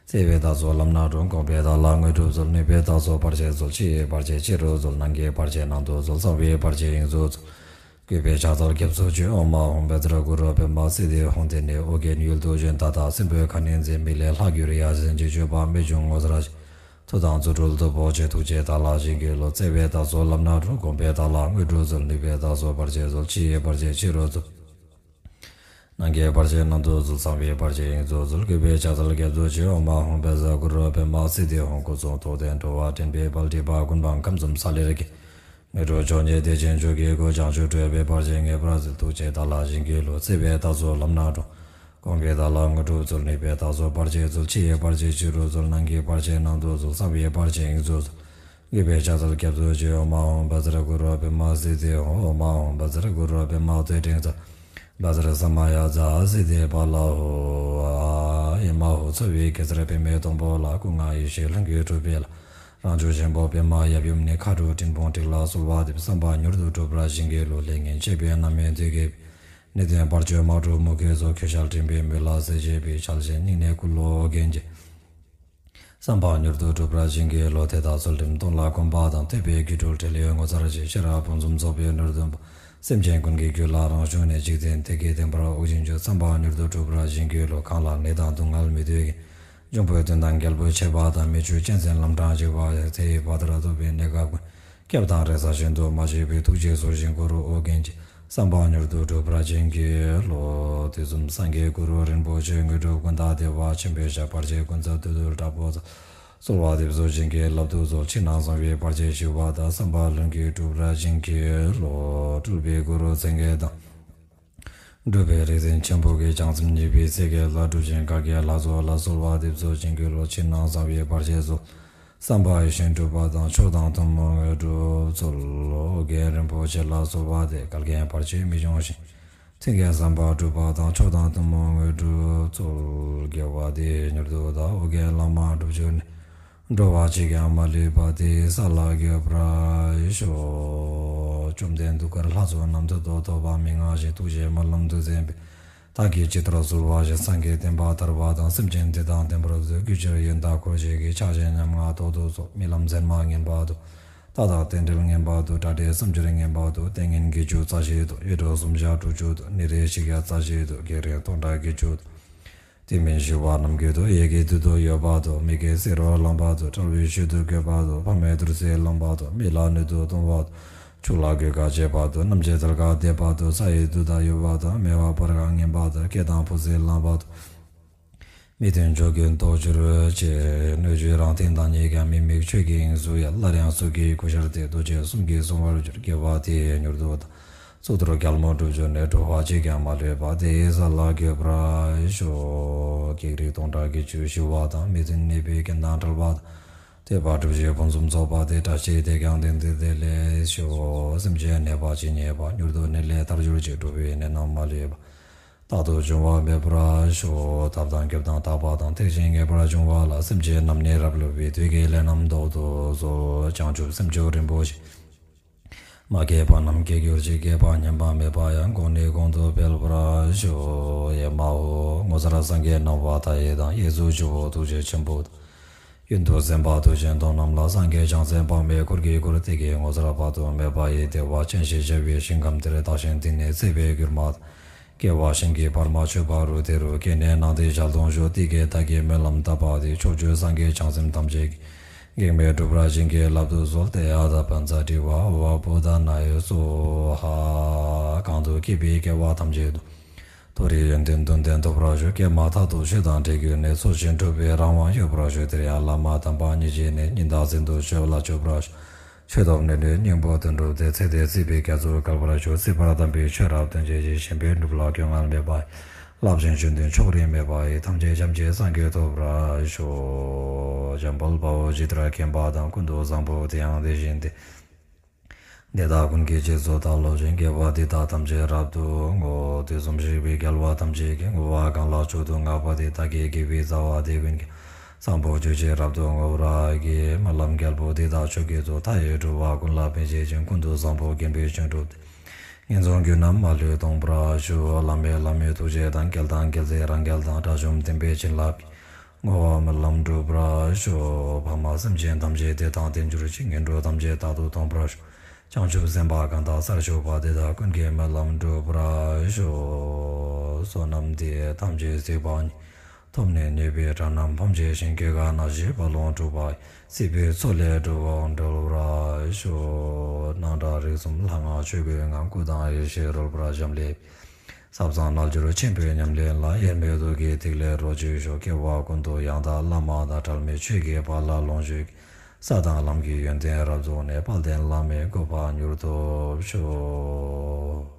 བརྩེ་བས་བདག་སོགས་ལམ་སྣ་དྲོངས། དགོངས་པས་བདག་ལ་དངོས་གྲུབ་སྩོལ། ནུས་པས་བདག་སོགས་བར་ཆད་སོལ། ཕྱི་ཡི་བར་ཆད་ཕྱི་རུ་སོལ། ནང་གི་བར་ཆད་ནང་དུ་སོལ། གསང་བའི་བར་ཆད་དབྱིངས་སུ་སོལ། གུས་པས་ཕྱག་འཚལ་སྐྱབས་སུ་མཆི། ཨོཾ་ཨཱཿཧཱུྃ་བཛྲ་གུ་རུ་པདྨ་སིདྡྷི་ཧཱུྃ། དེ་ནས་ཨོ་རྒྱན་ཡུལ་དུ་བྱོན། ད་ལྟ་སྲིན་པོའི་ཁ་གནོན་མཛད། མི་ལས་ལྷག་གྱུར་ཡ་མཚན་ཅན། སྤྱོད་པ་རྨད་བྱུང་ངོ་མཚར་ཅན། མཐུ་དང་རྫུ་འཕྲུལ་སྟོབས་པོ་ཆེ། ཐུགས་རྗེས་བདག་ལ་བྱིན་གྱིས་རློབས། བརྩེ་བས་བདག་སོགས་ལམ་སྣ་དྲོངས། དགོངས་པས་བདག་ལ་དངོས་གྲུབ་སྩོལ། ནུས་པས་བདག་སོགས་བར་ཆད་སོལ། ཕྱི་ཡི་བར་ཆད་ཕྱི་རུ་སོལ། ནང་གི་བར་ཆད་ནང་དུ་སོལ། གསང་བའི་བར་ཆད་དབྱིངས་སུ་སོལ། གུས་པས་ཕྱག་འཚལ་སྐྱབས་སུ་མཆི། ཨོཾ་ཨཱཿཧཱུྃ་བཛྲ་གུ་རུ་པདྨ་སིདྡྷི་ཧཱུྃ། སྐུ་གསུང་ཐུགས་ལྡན་འགྲོ་བ་འདྲེན་པའི་དཔལ། སྒྲིབ་པ་ཀུན་སྤངས་ཁམས་གསུམ་ས་ལེར་རྒྱས། དངོས་གྲུབ་མཆོག་བརྙེས་བདེ་ཆེན་མཆོག་གི་སྐུ། བྱང་ཆུབ་སྤྲུལ་པའི་དཔལ་གྱིས་ངེས་པར་གཟིགས། ཐུགས་རྗེས་བདག་ལ་བྱིན་གྱིས་རློབས། བརྩེ་བས་བདག་སོགས་ལམ་སྣ་དྲོངས། དགོངས་པས་བདག་ལ་དངོས་གྲུབ་སྩོལ། ནུས་པས་བདག་སོགས་བར་ཆད་སོལ། ཕྱི་ཡི་བར་ཆད་ཕྱི་རུ་སོལ། ནང་གི་བར་ཆད་ནང་དུ་སོལ། གསང་བའི་བར་ཆད་དབྱིངས་སུ་སོལ། གུས་པས་ཕྱག་འཚལ་སྐྱབས་སུ་མཆི། ཨོཾ་ཨཱཿཧཱུྃ་བཛྲ་གུ་རུ་པདྨ་སིདྡྷི་ཧཱུྃ། ཨོཾ་ཨཱཿཧཱུྃ་བཛྲ་གུ་རུ་པདྨ་ཏདྱ་ཐཱ། བཛྲ་ས་མ་ཡ་ཛཿསིདྡྷི་ཕ་ལ་ཧོཿ་ཨཱཿཧཱུྃ། ཨེ་མ་ཧོ། འཚོ་བའི་གེ་སར་པདྨའི་སྡོང་པོ་ལ། སྐུ་ལྔ་ཡེ་ཤེས་ལྷུན་གྱིས་གྲུབ་པའི་ལྷ། རང་བྱུང་ཆེན་པོ་པདྨ་ཡབ་ཡུམ་ནི། མཁའ་འགྲོ་སྤྲིན་ཕུང་དྲེགས་ལ་གསོལ་བ་འདེབས། བསམ་པ་མྱུར་དུ་འགྲུབ་པར་བྱིན་གྱིས་རློབས། ལས་ངན་སྤྱོད་པའི་རྣམ་སྨིན་བདུད་ཀྱི་ནད་གདོན་བར་ཆད་མ་དྲོས་མུ་གེ་ཚོགས། ཁྱོད་ཞལ་དྲན་པས་མོས་ལ་གསལ་བྱེད་པའི། ཕྱག་ཆེན་སྙིང་ནས་བསྐུལ་ལོ་ཨོ་རྒྱན་གྱིས། བསམ་པ་མྱུར་དུ་འགྲུབ་པར་བྱིན་གྱིས་རློབས། དེ་དག་ཚུལ་ཁྲིམས་སྟོང་ལ་གོམས་པ་དང་། ཐེག་པའི་སྒྱུ་འཕྲུལ་འཕྲིན་ལས་ངོ་མཚར་ཅན། ཤེས་རབ་ཕུན་སུམ་ཚོགས་པའི་ནོར་བདུན་པོ། སེམས་ཅན་ཀུན་གྱི་རྒྱུད་ལ་རང་བྱུང་ནས། འཇིག་རྟེན་དེ་གའི་བདེན་པར་དབུགས་འབྱིན་བཅུག་བསམ་པ་མྱུར་དུ་འགྲུབ་པར་བྱིན་གྱིས་རློབས། གང་ལ་ནད་དང་སྡུག་བསྔལ་མི་འདོད་ཀྱང་། འབྱུང་པོའི་གདོན་དང་རྒྱལ་པོའི་ཆད་པ་དང་། མི་ཆོས་གཅན་གཟན་ལམ་འཕྲང་འཇིགས་པ་ཡང་། ཚེ་ཡི་བར་དུ་གཏོགས་པའི་གནས་སྐབས་ཀུན། སྐྱབས་དང་རེ་ས་གཞན་དུ་མ་མཆིས་པའི། ཐུགས་རྗེས་གཟུར་ཞིང་བསྐོར་རོ་ཨོ་རྒྱན་གྱིས། བསམ་པ་མྱུར་དུ་འགྲུབ་པར་བྱིན་གྱིས་རློབས། དུས་གསུམ་སངས་རྒྱས་གུ་རུ་རིན་པོ་ཆེ། དངོས་གྲུབ་ཀུན་བདག་བདེ་བ་ཆེན་པོའི་ཞབས། བར་ཆད་ཀུན་སེལ་བདུད་འདུལ་དྲག་པོ་རྩལ། གསོལ་བ་འདེབས་སོ་བྱིན་གྱིས་བརླབ་ཏུ་གསོལ། ཕྱི་ནང་གསང་བའི་བར་ཆད་ཞི་བ་དང་། བསམ་པ་ལྷུན་གྱིས་འགྲུབ་པར་བྱིན་གྱིས་རློབས། སྤྲུལ་པའི་གུ་རུ་མཚན་བརྒྱད་དང་། འགྲོ་བའི་རིག་འཛིན་ཆེན་པོ་གིས། བྱང་སེམས་ཉེས་པའི་ཚིག་གི་ལྷ། སྒྲུབ་ཆེན་བཀའ་བརྒྱད་ལྷ་ཚོགས་ལ། གསོལ་བ་འདེབས་སོ་བྱིན་གྱིས་རློབས། ཕྱི་ནང་གསང་བའི་བར་ཆད་སོལ། བསམ་པ་ཡིད་བཞིན་འགྲུབ་པ་དང་། མཆོག་དང་ཐུན་མོང་དངོས་གྲུབ་སྩོལ། ཨོ་རྒྱན་རིན་པོ་ཆེ་ལ་གསོལ་བ་འདེབས། བཀའ་བརྒྱད་བར་ཆད་མི་འབྱུང་ཞིང་། མཐུན་རྐྱེན་བསམ་པ་འགྲུབ་པ་དང་། མཆོག་དང་ཐུན་མོང་དངོས་གྲུབ་སྩོལ། དགེ་བ་འདི་ཡིས་མྱུར་དུ་བདག་ཨོ་རྒྱན་བླ་མ་འགྲུབ་གྱུར་ནས། འགྲོ་བ་གཅིག་ཀྱང་མ་ལུས་པ། དེ་ཡི་ས་ལ་འགོད་པར་ཤོག་བཅོམ་ལྡན་གདུགས་དཀར་ལྷ་ཚོགས་རྣམས་མཐུ་སྟོབས་ཐོབ་པ་མི་མངའ་ཞིང་། ཐུགས་རྗེ་སྨོན་ལམ་མཐུ་རྩལ་འཕེལ། བདག་གིས་ཇི་ལྟར་གསོལ་བ་བཞིན། སངས་རྒྱས་བསྟན་པ་དར་བ་དང་། སེམས་ཅན་བདེ་དང་ལྡན་པར་མཛོད། གུས་ཕྱིར་ཡོན་བདག་འཁོར་བཅས་ཀྱིས། ཕྱག་བཞེས་ཉམ་ང་ཏོག་ཏུ་གསོལ། རྨི་ལམ་མཚན་མ་ངན་པ་དང་། རྟགས་དང་རྟེན་འབྲེལ་ངན་པ་དང་། དགྲ་འདྲེ་སུམ་ཅུ་ངན་པ་དང་། ལྟས་ངན་བརྒྱད་ཅུ་རྩ་བཞི་དང་། ཡེ་འདྲོག་སུམ་བརྒྱ་དྲུག་ཅུ་དང་། ནད་རིགས་བཞི་བརྒྱ་རྩ་བཞི་དང་། བགེགས་རིགས་སྟོང་ཕྲག་བརྒྱད་ཅུ་དང་། དེ་མིན་ཞི་བ་རྣམས་ཀྱི་དོན། ཡི་གེ་དུས་སུ་ཡོད་པ་དང་། མི་དགེ་བསེ་རུ་ལངས་པ་དང་། འཁྲུལ་བའི་ཆོས་སུ་གོས་པ་དང་། ཕ་མའི་དུར་སའི་ལངས་པ་དང་། མི་ལ་གནོད་དུ་གཏོང་བ་དང་། ཕྱུགས་ལ་གོད་ཁ་བྱེད་པ་དང་། རྣམ་འབྱེད་ཐལ་ཁ་འདེབས་པ་དང་། ས་ཡི་དུས་དང་ཡོལ་བ་དང་། སྨེ་བ་བར་ཁ་ངན་པ་དང་། སྐེ་དང་ཕོ་སའི་ལངས་པ་དང་། མི་མཐུན་ཕྱོགས་ཀུན་རྟོགས་གྱུར་ཅིག་སྣོད་བཅུད་རང་སྟེང་བདག་ཉིད་ཀྱང་། མི་དམིགས་ཆོས་ཀྱི་དབྱིངས་སུ་ཡལ། སླར་ཡང་གཟུགས་ཀྱི་སྐུ་ཤར་ཏེ། རྡོ་རྗེ་གསུམ་གྱིས་གཟུང་བར་འགྱུར། དགེ་བ་དེ་ཡིས་མྱུར་དུ་བདག་གཙུག་ཏོར་རྒྱལ་མོ་འགྲུབ་གྱུར་ནས། འགྲོ་བ་གཅིག་ཀྱང་མ་ལུས་པ། དེ་ཡི་ས་ལ་འགོད་པར་ཤོག་བགེགས་རིགས་སྟོང་ཕྲག་བརྒྱད་ཅུ་ཞི་བ་དང་། མི་མཐུན་ནད་པའི་རྐྱེན་དང་བྲལ་བ་དང་། ཐེག་པ་སྒྲུབ་བྱེད་ཕུན་སུམ་ཚོགས་པ་དེ། བཀྲ་ཤིས་དེས་ཀྱང་དེང་འདིར་བདེ་ལེགས་ཤོག་སེམས་ཅན་ནད་པ་ཇི་སྙེད་པ། མྱུར་དུ་ནད་ལས་ཐར་གྱུར་ཅིག་འགྲོ་བའི་ནད་རྣམས་མ་ལུས་པ། རྟག་ཏུ་འབྱུང་བ་མེད་པར་ཤོག་ཐབས་དང་རྒྱབ་དང་དག་པ་དང་། ཐེག་ཆེན་ངེས་པར་འབྱུང་བ་ལ། སེམས་ཅན་རྣམས་ནི་རབ་བསླུས་པའི། བདུད་ཀྱི་ལས་རྣམས་ཟློག་ཏུ་གསོལ། བྱང་ཆུབ་སེམས་མཆོག་རིན་པོ་ཆེ། མ་སྐྱེས་པ་རྣམས་སྐྱེ་གྱུར་ཅིག་སྐྱེས་པ་ཉམས་པ་མེད་པ་ཡང་། གོང་ནས་གོང་དུ་འཕེལ་བར་ཤོག་ཨེ་མ་ཧོ། ངོ་མཚར་སངས་རྒྱས་སྣང་བ་མཐའ་ཡས་དང་། གཡས་སུ་ཇོ་བོ་ཐུགས་རྗེ་ཆེན་པོ་དང་། གཡོན་དུ་སེམས་དཔའ་མཐུ་ཆེན་དང་རྣམས་ལ། སངས་རྒྱས་བྱང་སེམས་དཔག་མེད་འཁོར་གྱིས་བསྐོར། བདེ་དགེ་ངོ་མཚར་དཔག་ཏུ་མེད་པ་ཡི། བདེ་བ་ཅན་ཞེས་བྱ་བའི་ཞིང་ཁམས་དེར། བདག་གཞན་འདི་ནས་ཚེ་འཕོས་གྱུར་མ་ཐག་སྐྱེ་བ་ཤིང་གི་བར་མ་ཆོད་པ་རུ། དེ་རུ་སྐྱེས་ནས་སྣང་མཐའི་ཞལ་མཐོང་ཤོག་དེ་སྐད་བདག་གིས་སྨོན་ལམ་བཏབ་པ་དེ། ཕྱོགས་བཅུའི་སངས་རྒྱས་བྱང་སེམས་ཐམས་ཅད་ཀྱིས། གེགས་མེད་འགྲུབ་པར་བྱིན་གྱིས་བརླབ་ཏུ་གསོལ། ཏདྱ་ཐཱ། བཛྲ་ཏྲཱི་ཝ་ཨ་ཝ་བོ་དྷ་ནཱ་ཡེ་སྭཱ་ཧཱ། གང་དུ་སྐྱེས་པའི་སྐྱེ་བ་ཐམས་ཅད་དུ། མཐོ་རིས་ཡོན་ཏན་དོན་ལྡན་ཐོབ་པར་ཤོག་སྐྱེས་མ་ཐག་ཏུ་ཆོས་དང་འཕྲད་གྱུར་ནས། ཚུལ་བཞིན་སྒྲུབ་པའི་རང་དབང་ཡོད་པར་ཤོག་དེར་ཡང་བླ་མ་དམ་པ་ཉིད་མཇལ་ནས། སྙིང་ཐག་བཙན་དུ་ཆོས་ལ་སྤྱོད་པར་ཤོག་ཆོས་ཐོབ་ནས་ནི་སྙིང་པོ་དོན་གྲུབ་སྟེ། ཚེ་འདིར་སྲིད་པའི་རྒྱ་མཚོར་སྐལ་བར་གཞུག་སྲིད་པར་དམ་པའི་ཆོས་རབ་སྟོན་བྱེད་ཅིང་། གཞན་ཕན་སྒྲུབ་ལ་གྱོང་ངར་མེད་པ་ཡི། རླབས་ཆེན་བཅུད་ལྡན་མཆོག་རིན་མེད་པ་ཡི། ཐམས་ཅད་བྱམས་བརྩེའི་སངས་རྒྱས་ཐོབ་པར་ཤོག། འཇམ་དཔལ་དཔའ་བོས་ཇི་ལྟར་མཁྱེན་པ་དང་། ཀུན་ཏུ་བཟང་པོ་དེ་ཡང་དེ་བཞིན་ཏེ། དེ་དག་ཀུན་གྱི་རྗེས་སུ་བདག་སློབ་ཅིང་། དགེ་བ་འདི་དག་ཐམས་ཅད་རབ་ཏུ་བསྔོ། དུས་གསུམ་གཤེགས་པའི་རྒྱལ་བ་ཐམས་ཅད་ཀྱིས། བསྔོ་བ་གང་ལ་མཆོག་ཏུ་བསྔགས་པ་དེས། བདག་གི་དགེ་བའི་རྩ་བ་དེ་ཀུན་ཀྱང་། བཟང་པོ་སྤྱོད་ཕྱིར་རབ་ཏུ་བསྔོ་བར་བགྱི། སྨོན་ལམ་རྒྱལ་པོ་འདི་དག་མཆོག་གི་གཙོ། མཐའ་ཡས་སྒྲུབ་པ་ཀུན་ལ་ཕན་བྱེད་ཅིང་། ཀུན་ཏུ་བཟང་པོ་དགེ་འདུན་ཆོས་སྒྲུབ་སྟེ། ངན་སོང་རྒྱུ་རྣམས་མ་ལུས་སྟོངས་པར་ཤོག། བླ་མེད་བླ་མའི་ཐུགས་རྗེ་དང་། རྒྱལ་དང་རྒྱལ་སྲས་རང་རྒྱལ་དང་། དགྲ་བཅོམ་བདེན་པའི་བྱིན་རླབས་ཀྱིས། བསྔོ་བ་སྨོན་ལམ་འགྲུབ་པར་ཤོག། ཕ་མ་སེམས་ཅན་ཐམས་ཅད་བདེ་དང་ལྡན་གྱུར་ཅིག། ངན་འགྲོ་ཐམས་ཅད་རྟག་ཏུ་སྟོངས་པར་ཤོག། བྱང་ཆུབ་སེམས་དཔའ་གང་དག་སར་བཞུགས་པ། དེ་དག་ཀུན་གྱི་སྨོན་ལམ་འགྲུབ་པར་ཤོག། བསོད་ནམས་འདི་ཡིས་ཐམས་ཅད་གཟིགས་པ་ཉིད། ཐོབ་ནས་ཉེས་པའི་དགྲ་རྣམས་ཕམ་བྱས་ཤིང་། སྐྱེ་རྒ་ན་འཆིའི་རྦ་ཀློང་འཁྲུགས་པ་ཡི། སྲིད་པའི་མཚོ་ལས་འགྲོ་བ་སྒྲོལ་བར་ཤོག། སྣང་གྲགས་རིག་གསུམ་ལྷ་སྔགས་ཆོས་སྐུའི་ངང་། སྐུ་དང་ཡེ་ཤེས་རོལ་པར་འབྱམས་ཀླས། ཟབ་གསང་རྣལ་འབྱོར་ཆེན་པོའི་ཉམས་ལེན་ལ། དབྱེར་མེད་ཐུགས་ཀྱི་ཐིག་ལེར་རོ་གཅིག་ཤོག། སྐྱེ་བ་ཀུན་ཏུ་ཡང་དག་བླ་མ་དང་། གྲལ་མེད་ཆོས་ཀྱི་དཔལ་ལ་ལོངས་སྤྱོད་ཅིང་། ས་དང་ལམ་གྱི་ཡོན་ཏན་རབ་རྫོགས་ནས། དཔལ་ལྡན་བླ་མའི་གོ་འཕང་མྱུར་ཐོབ་ཤོག།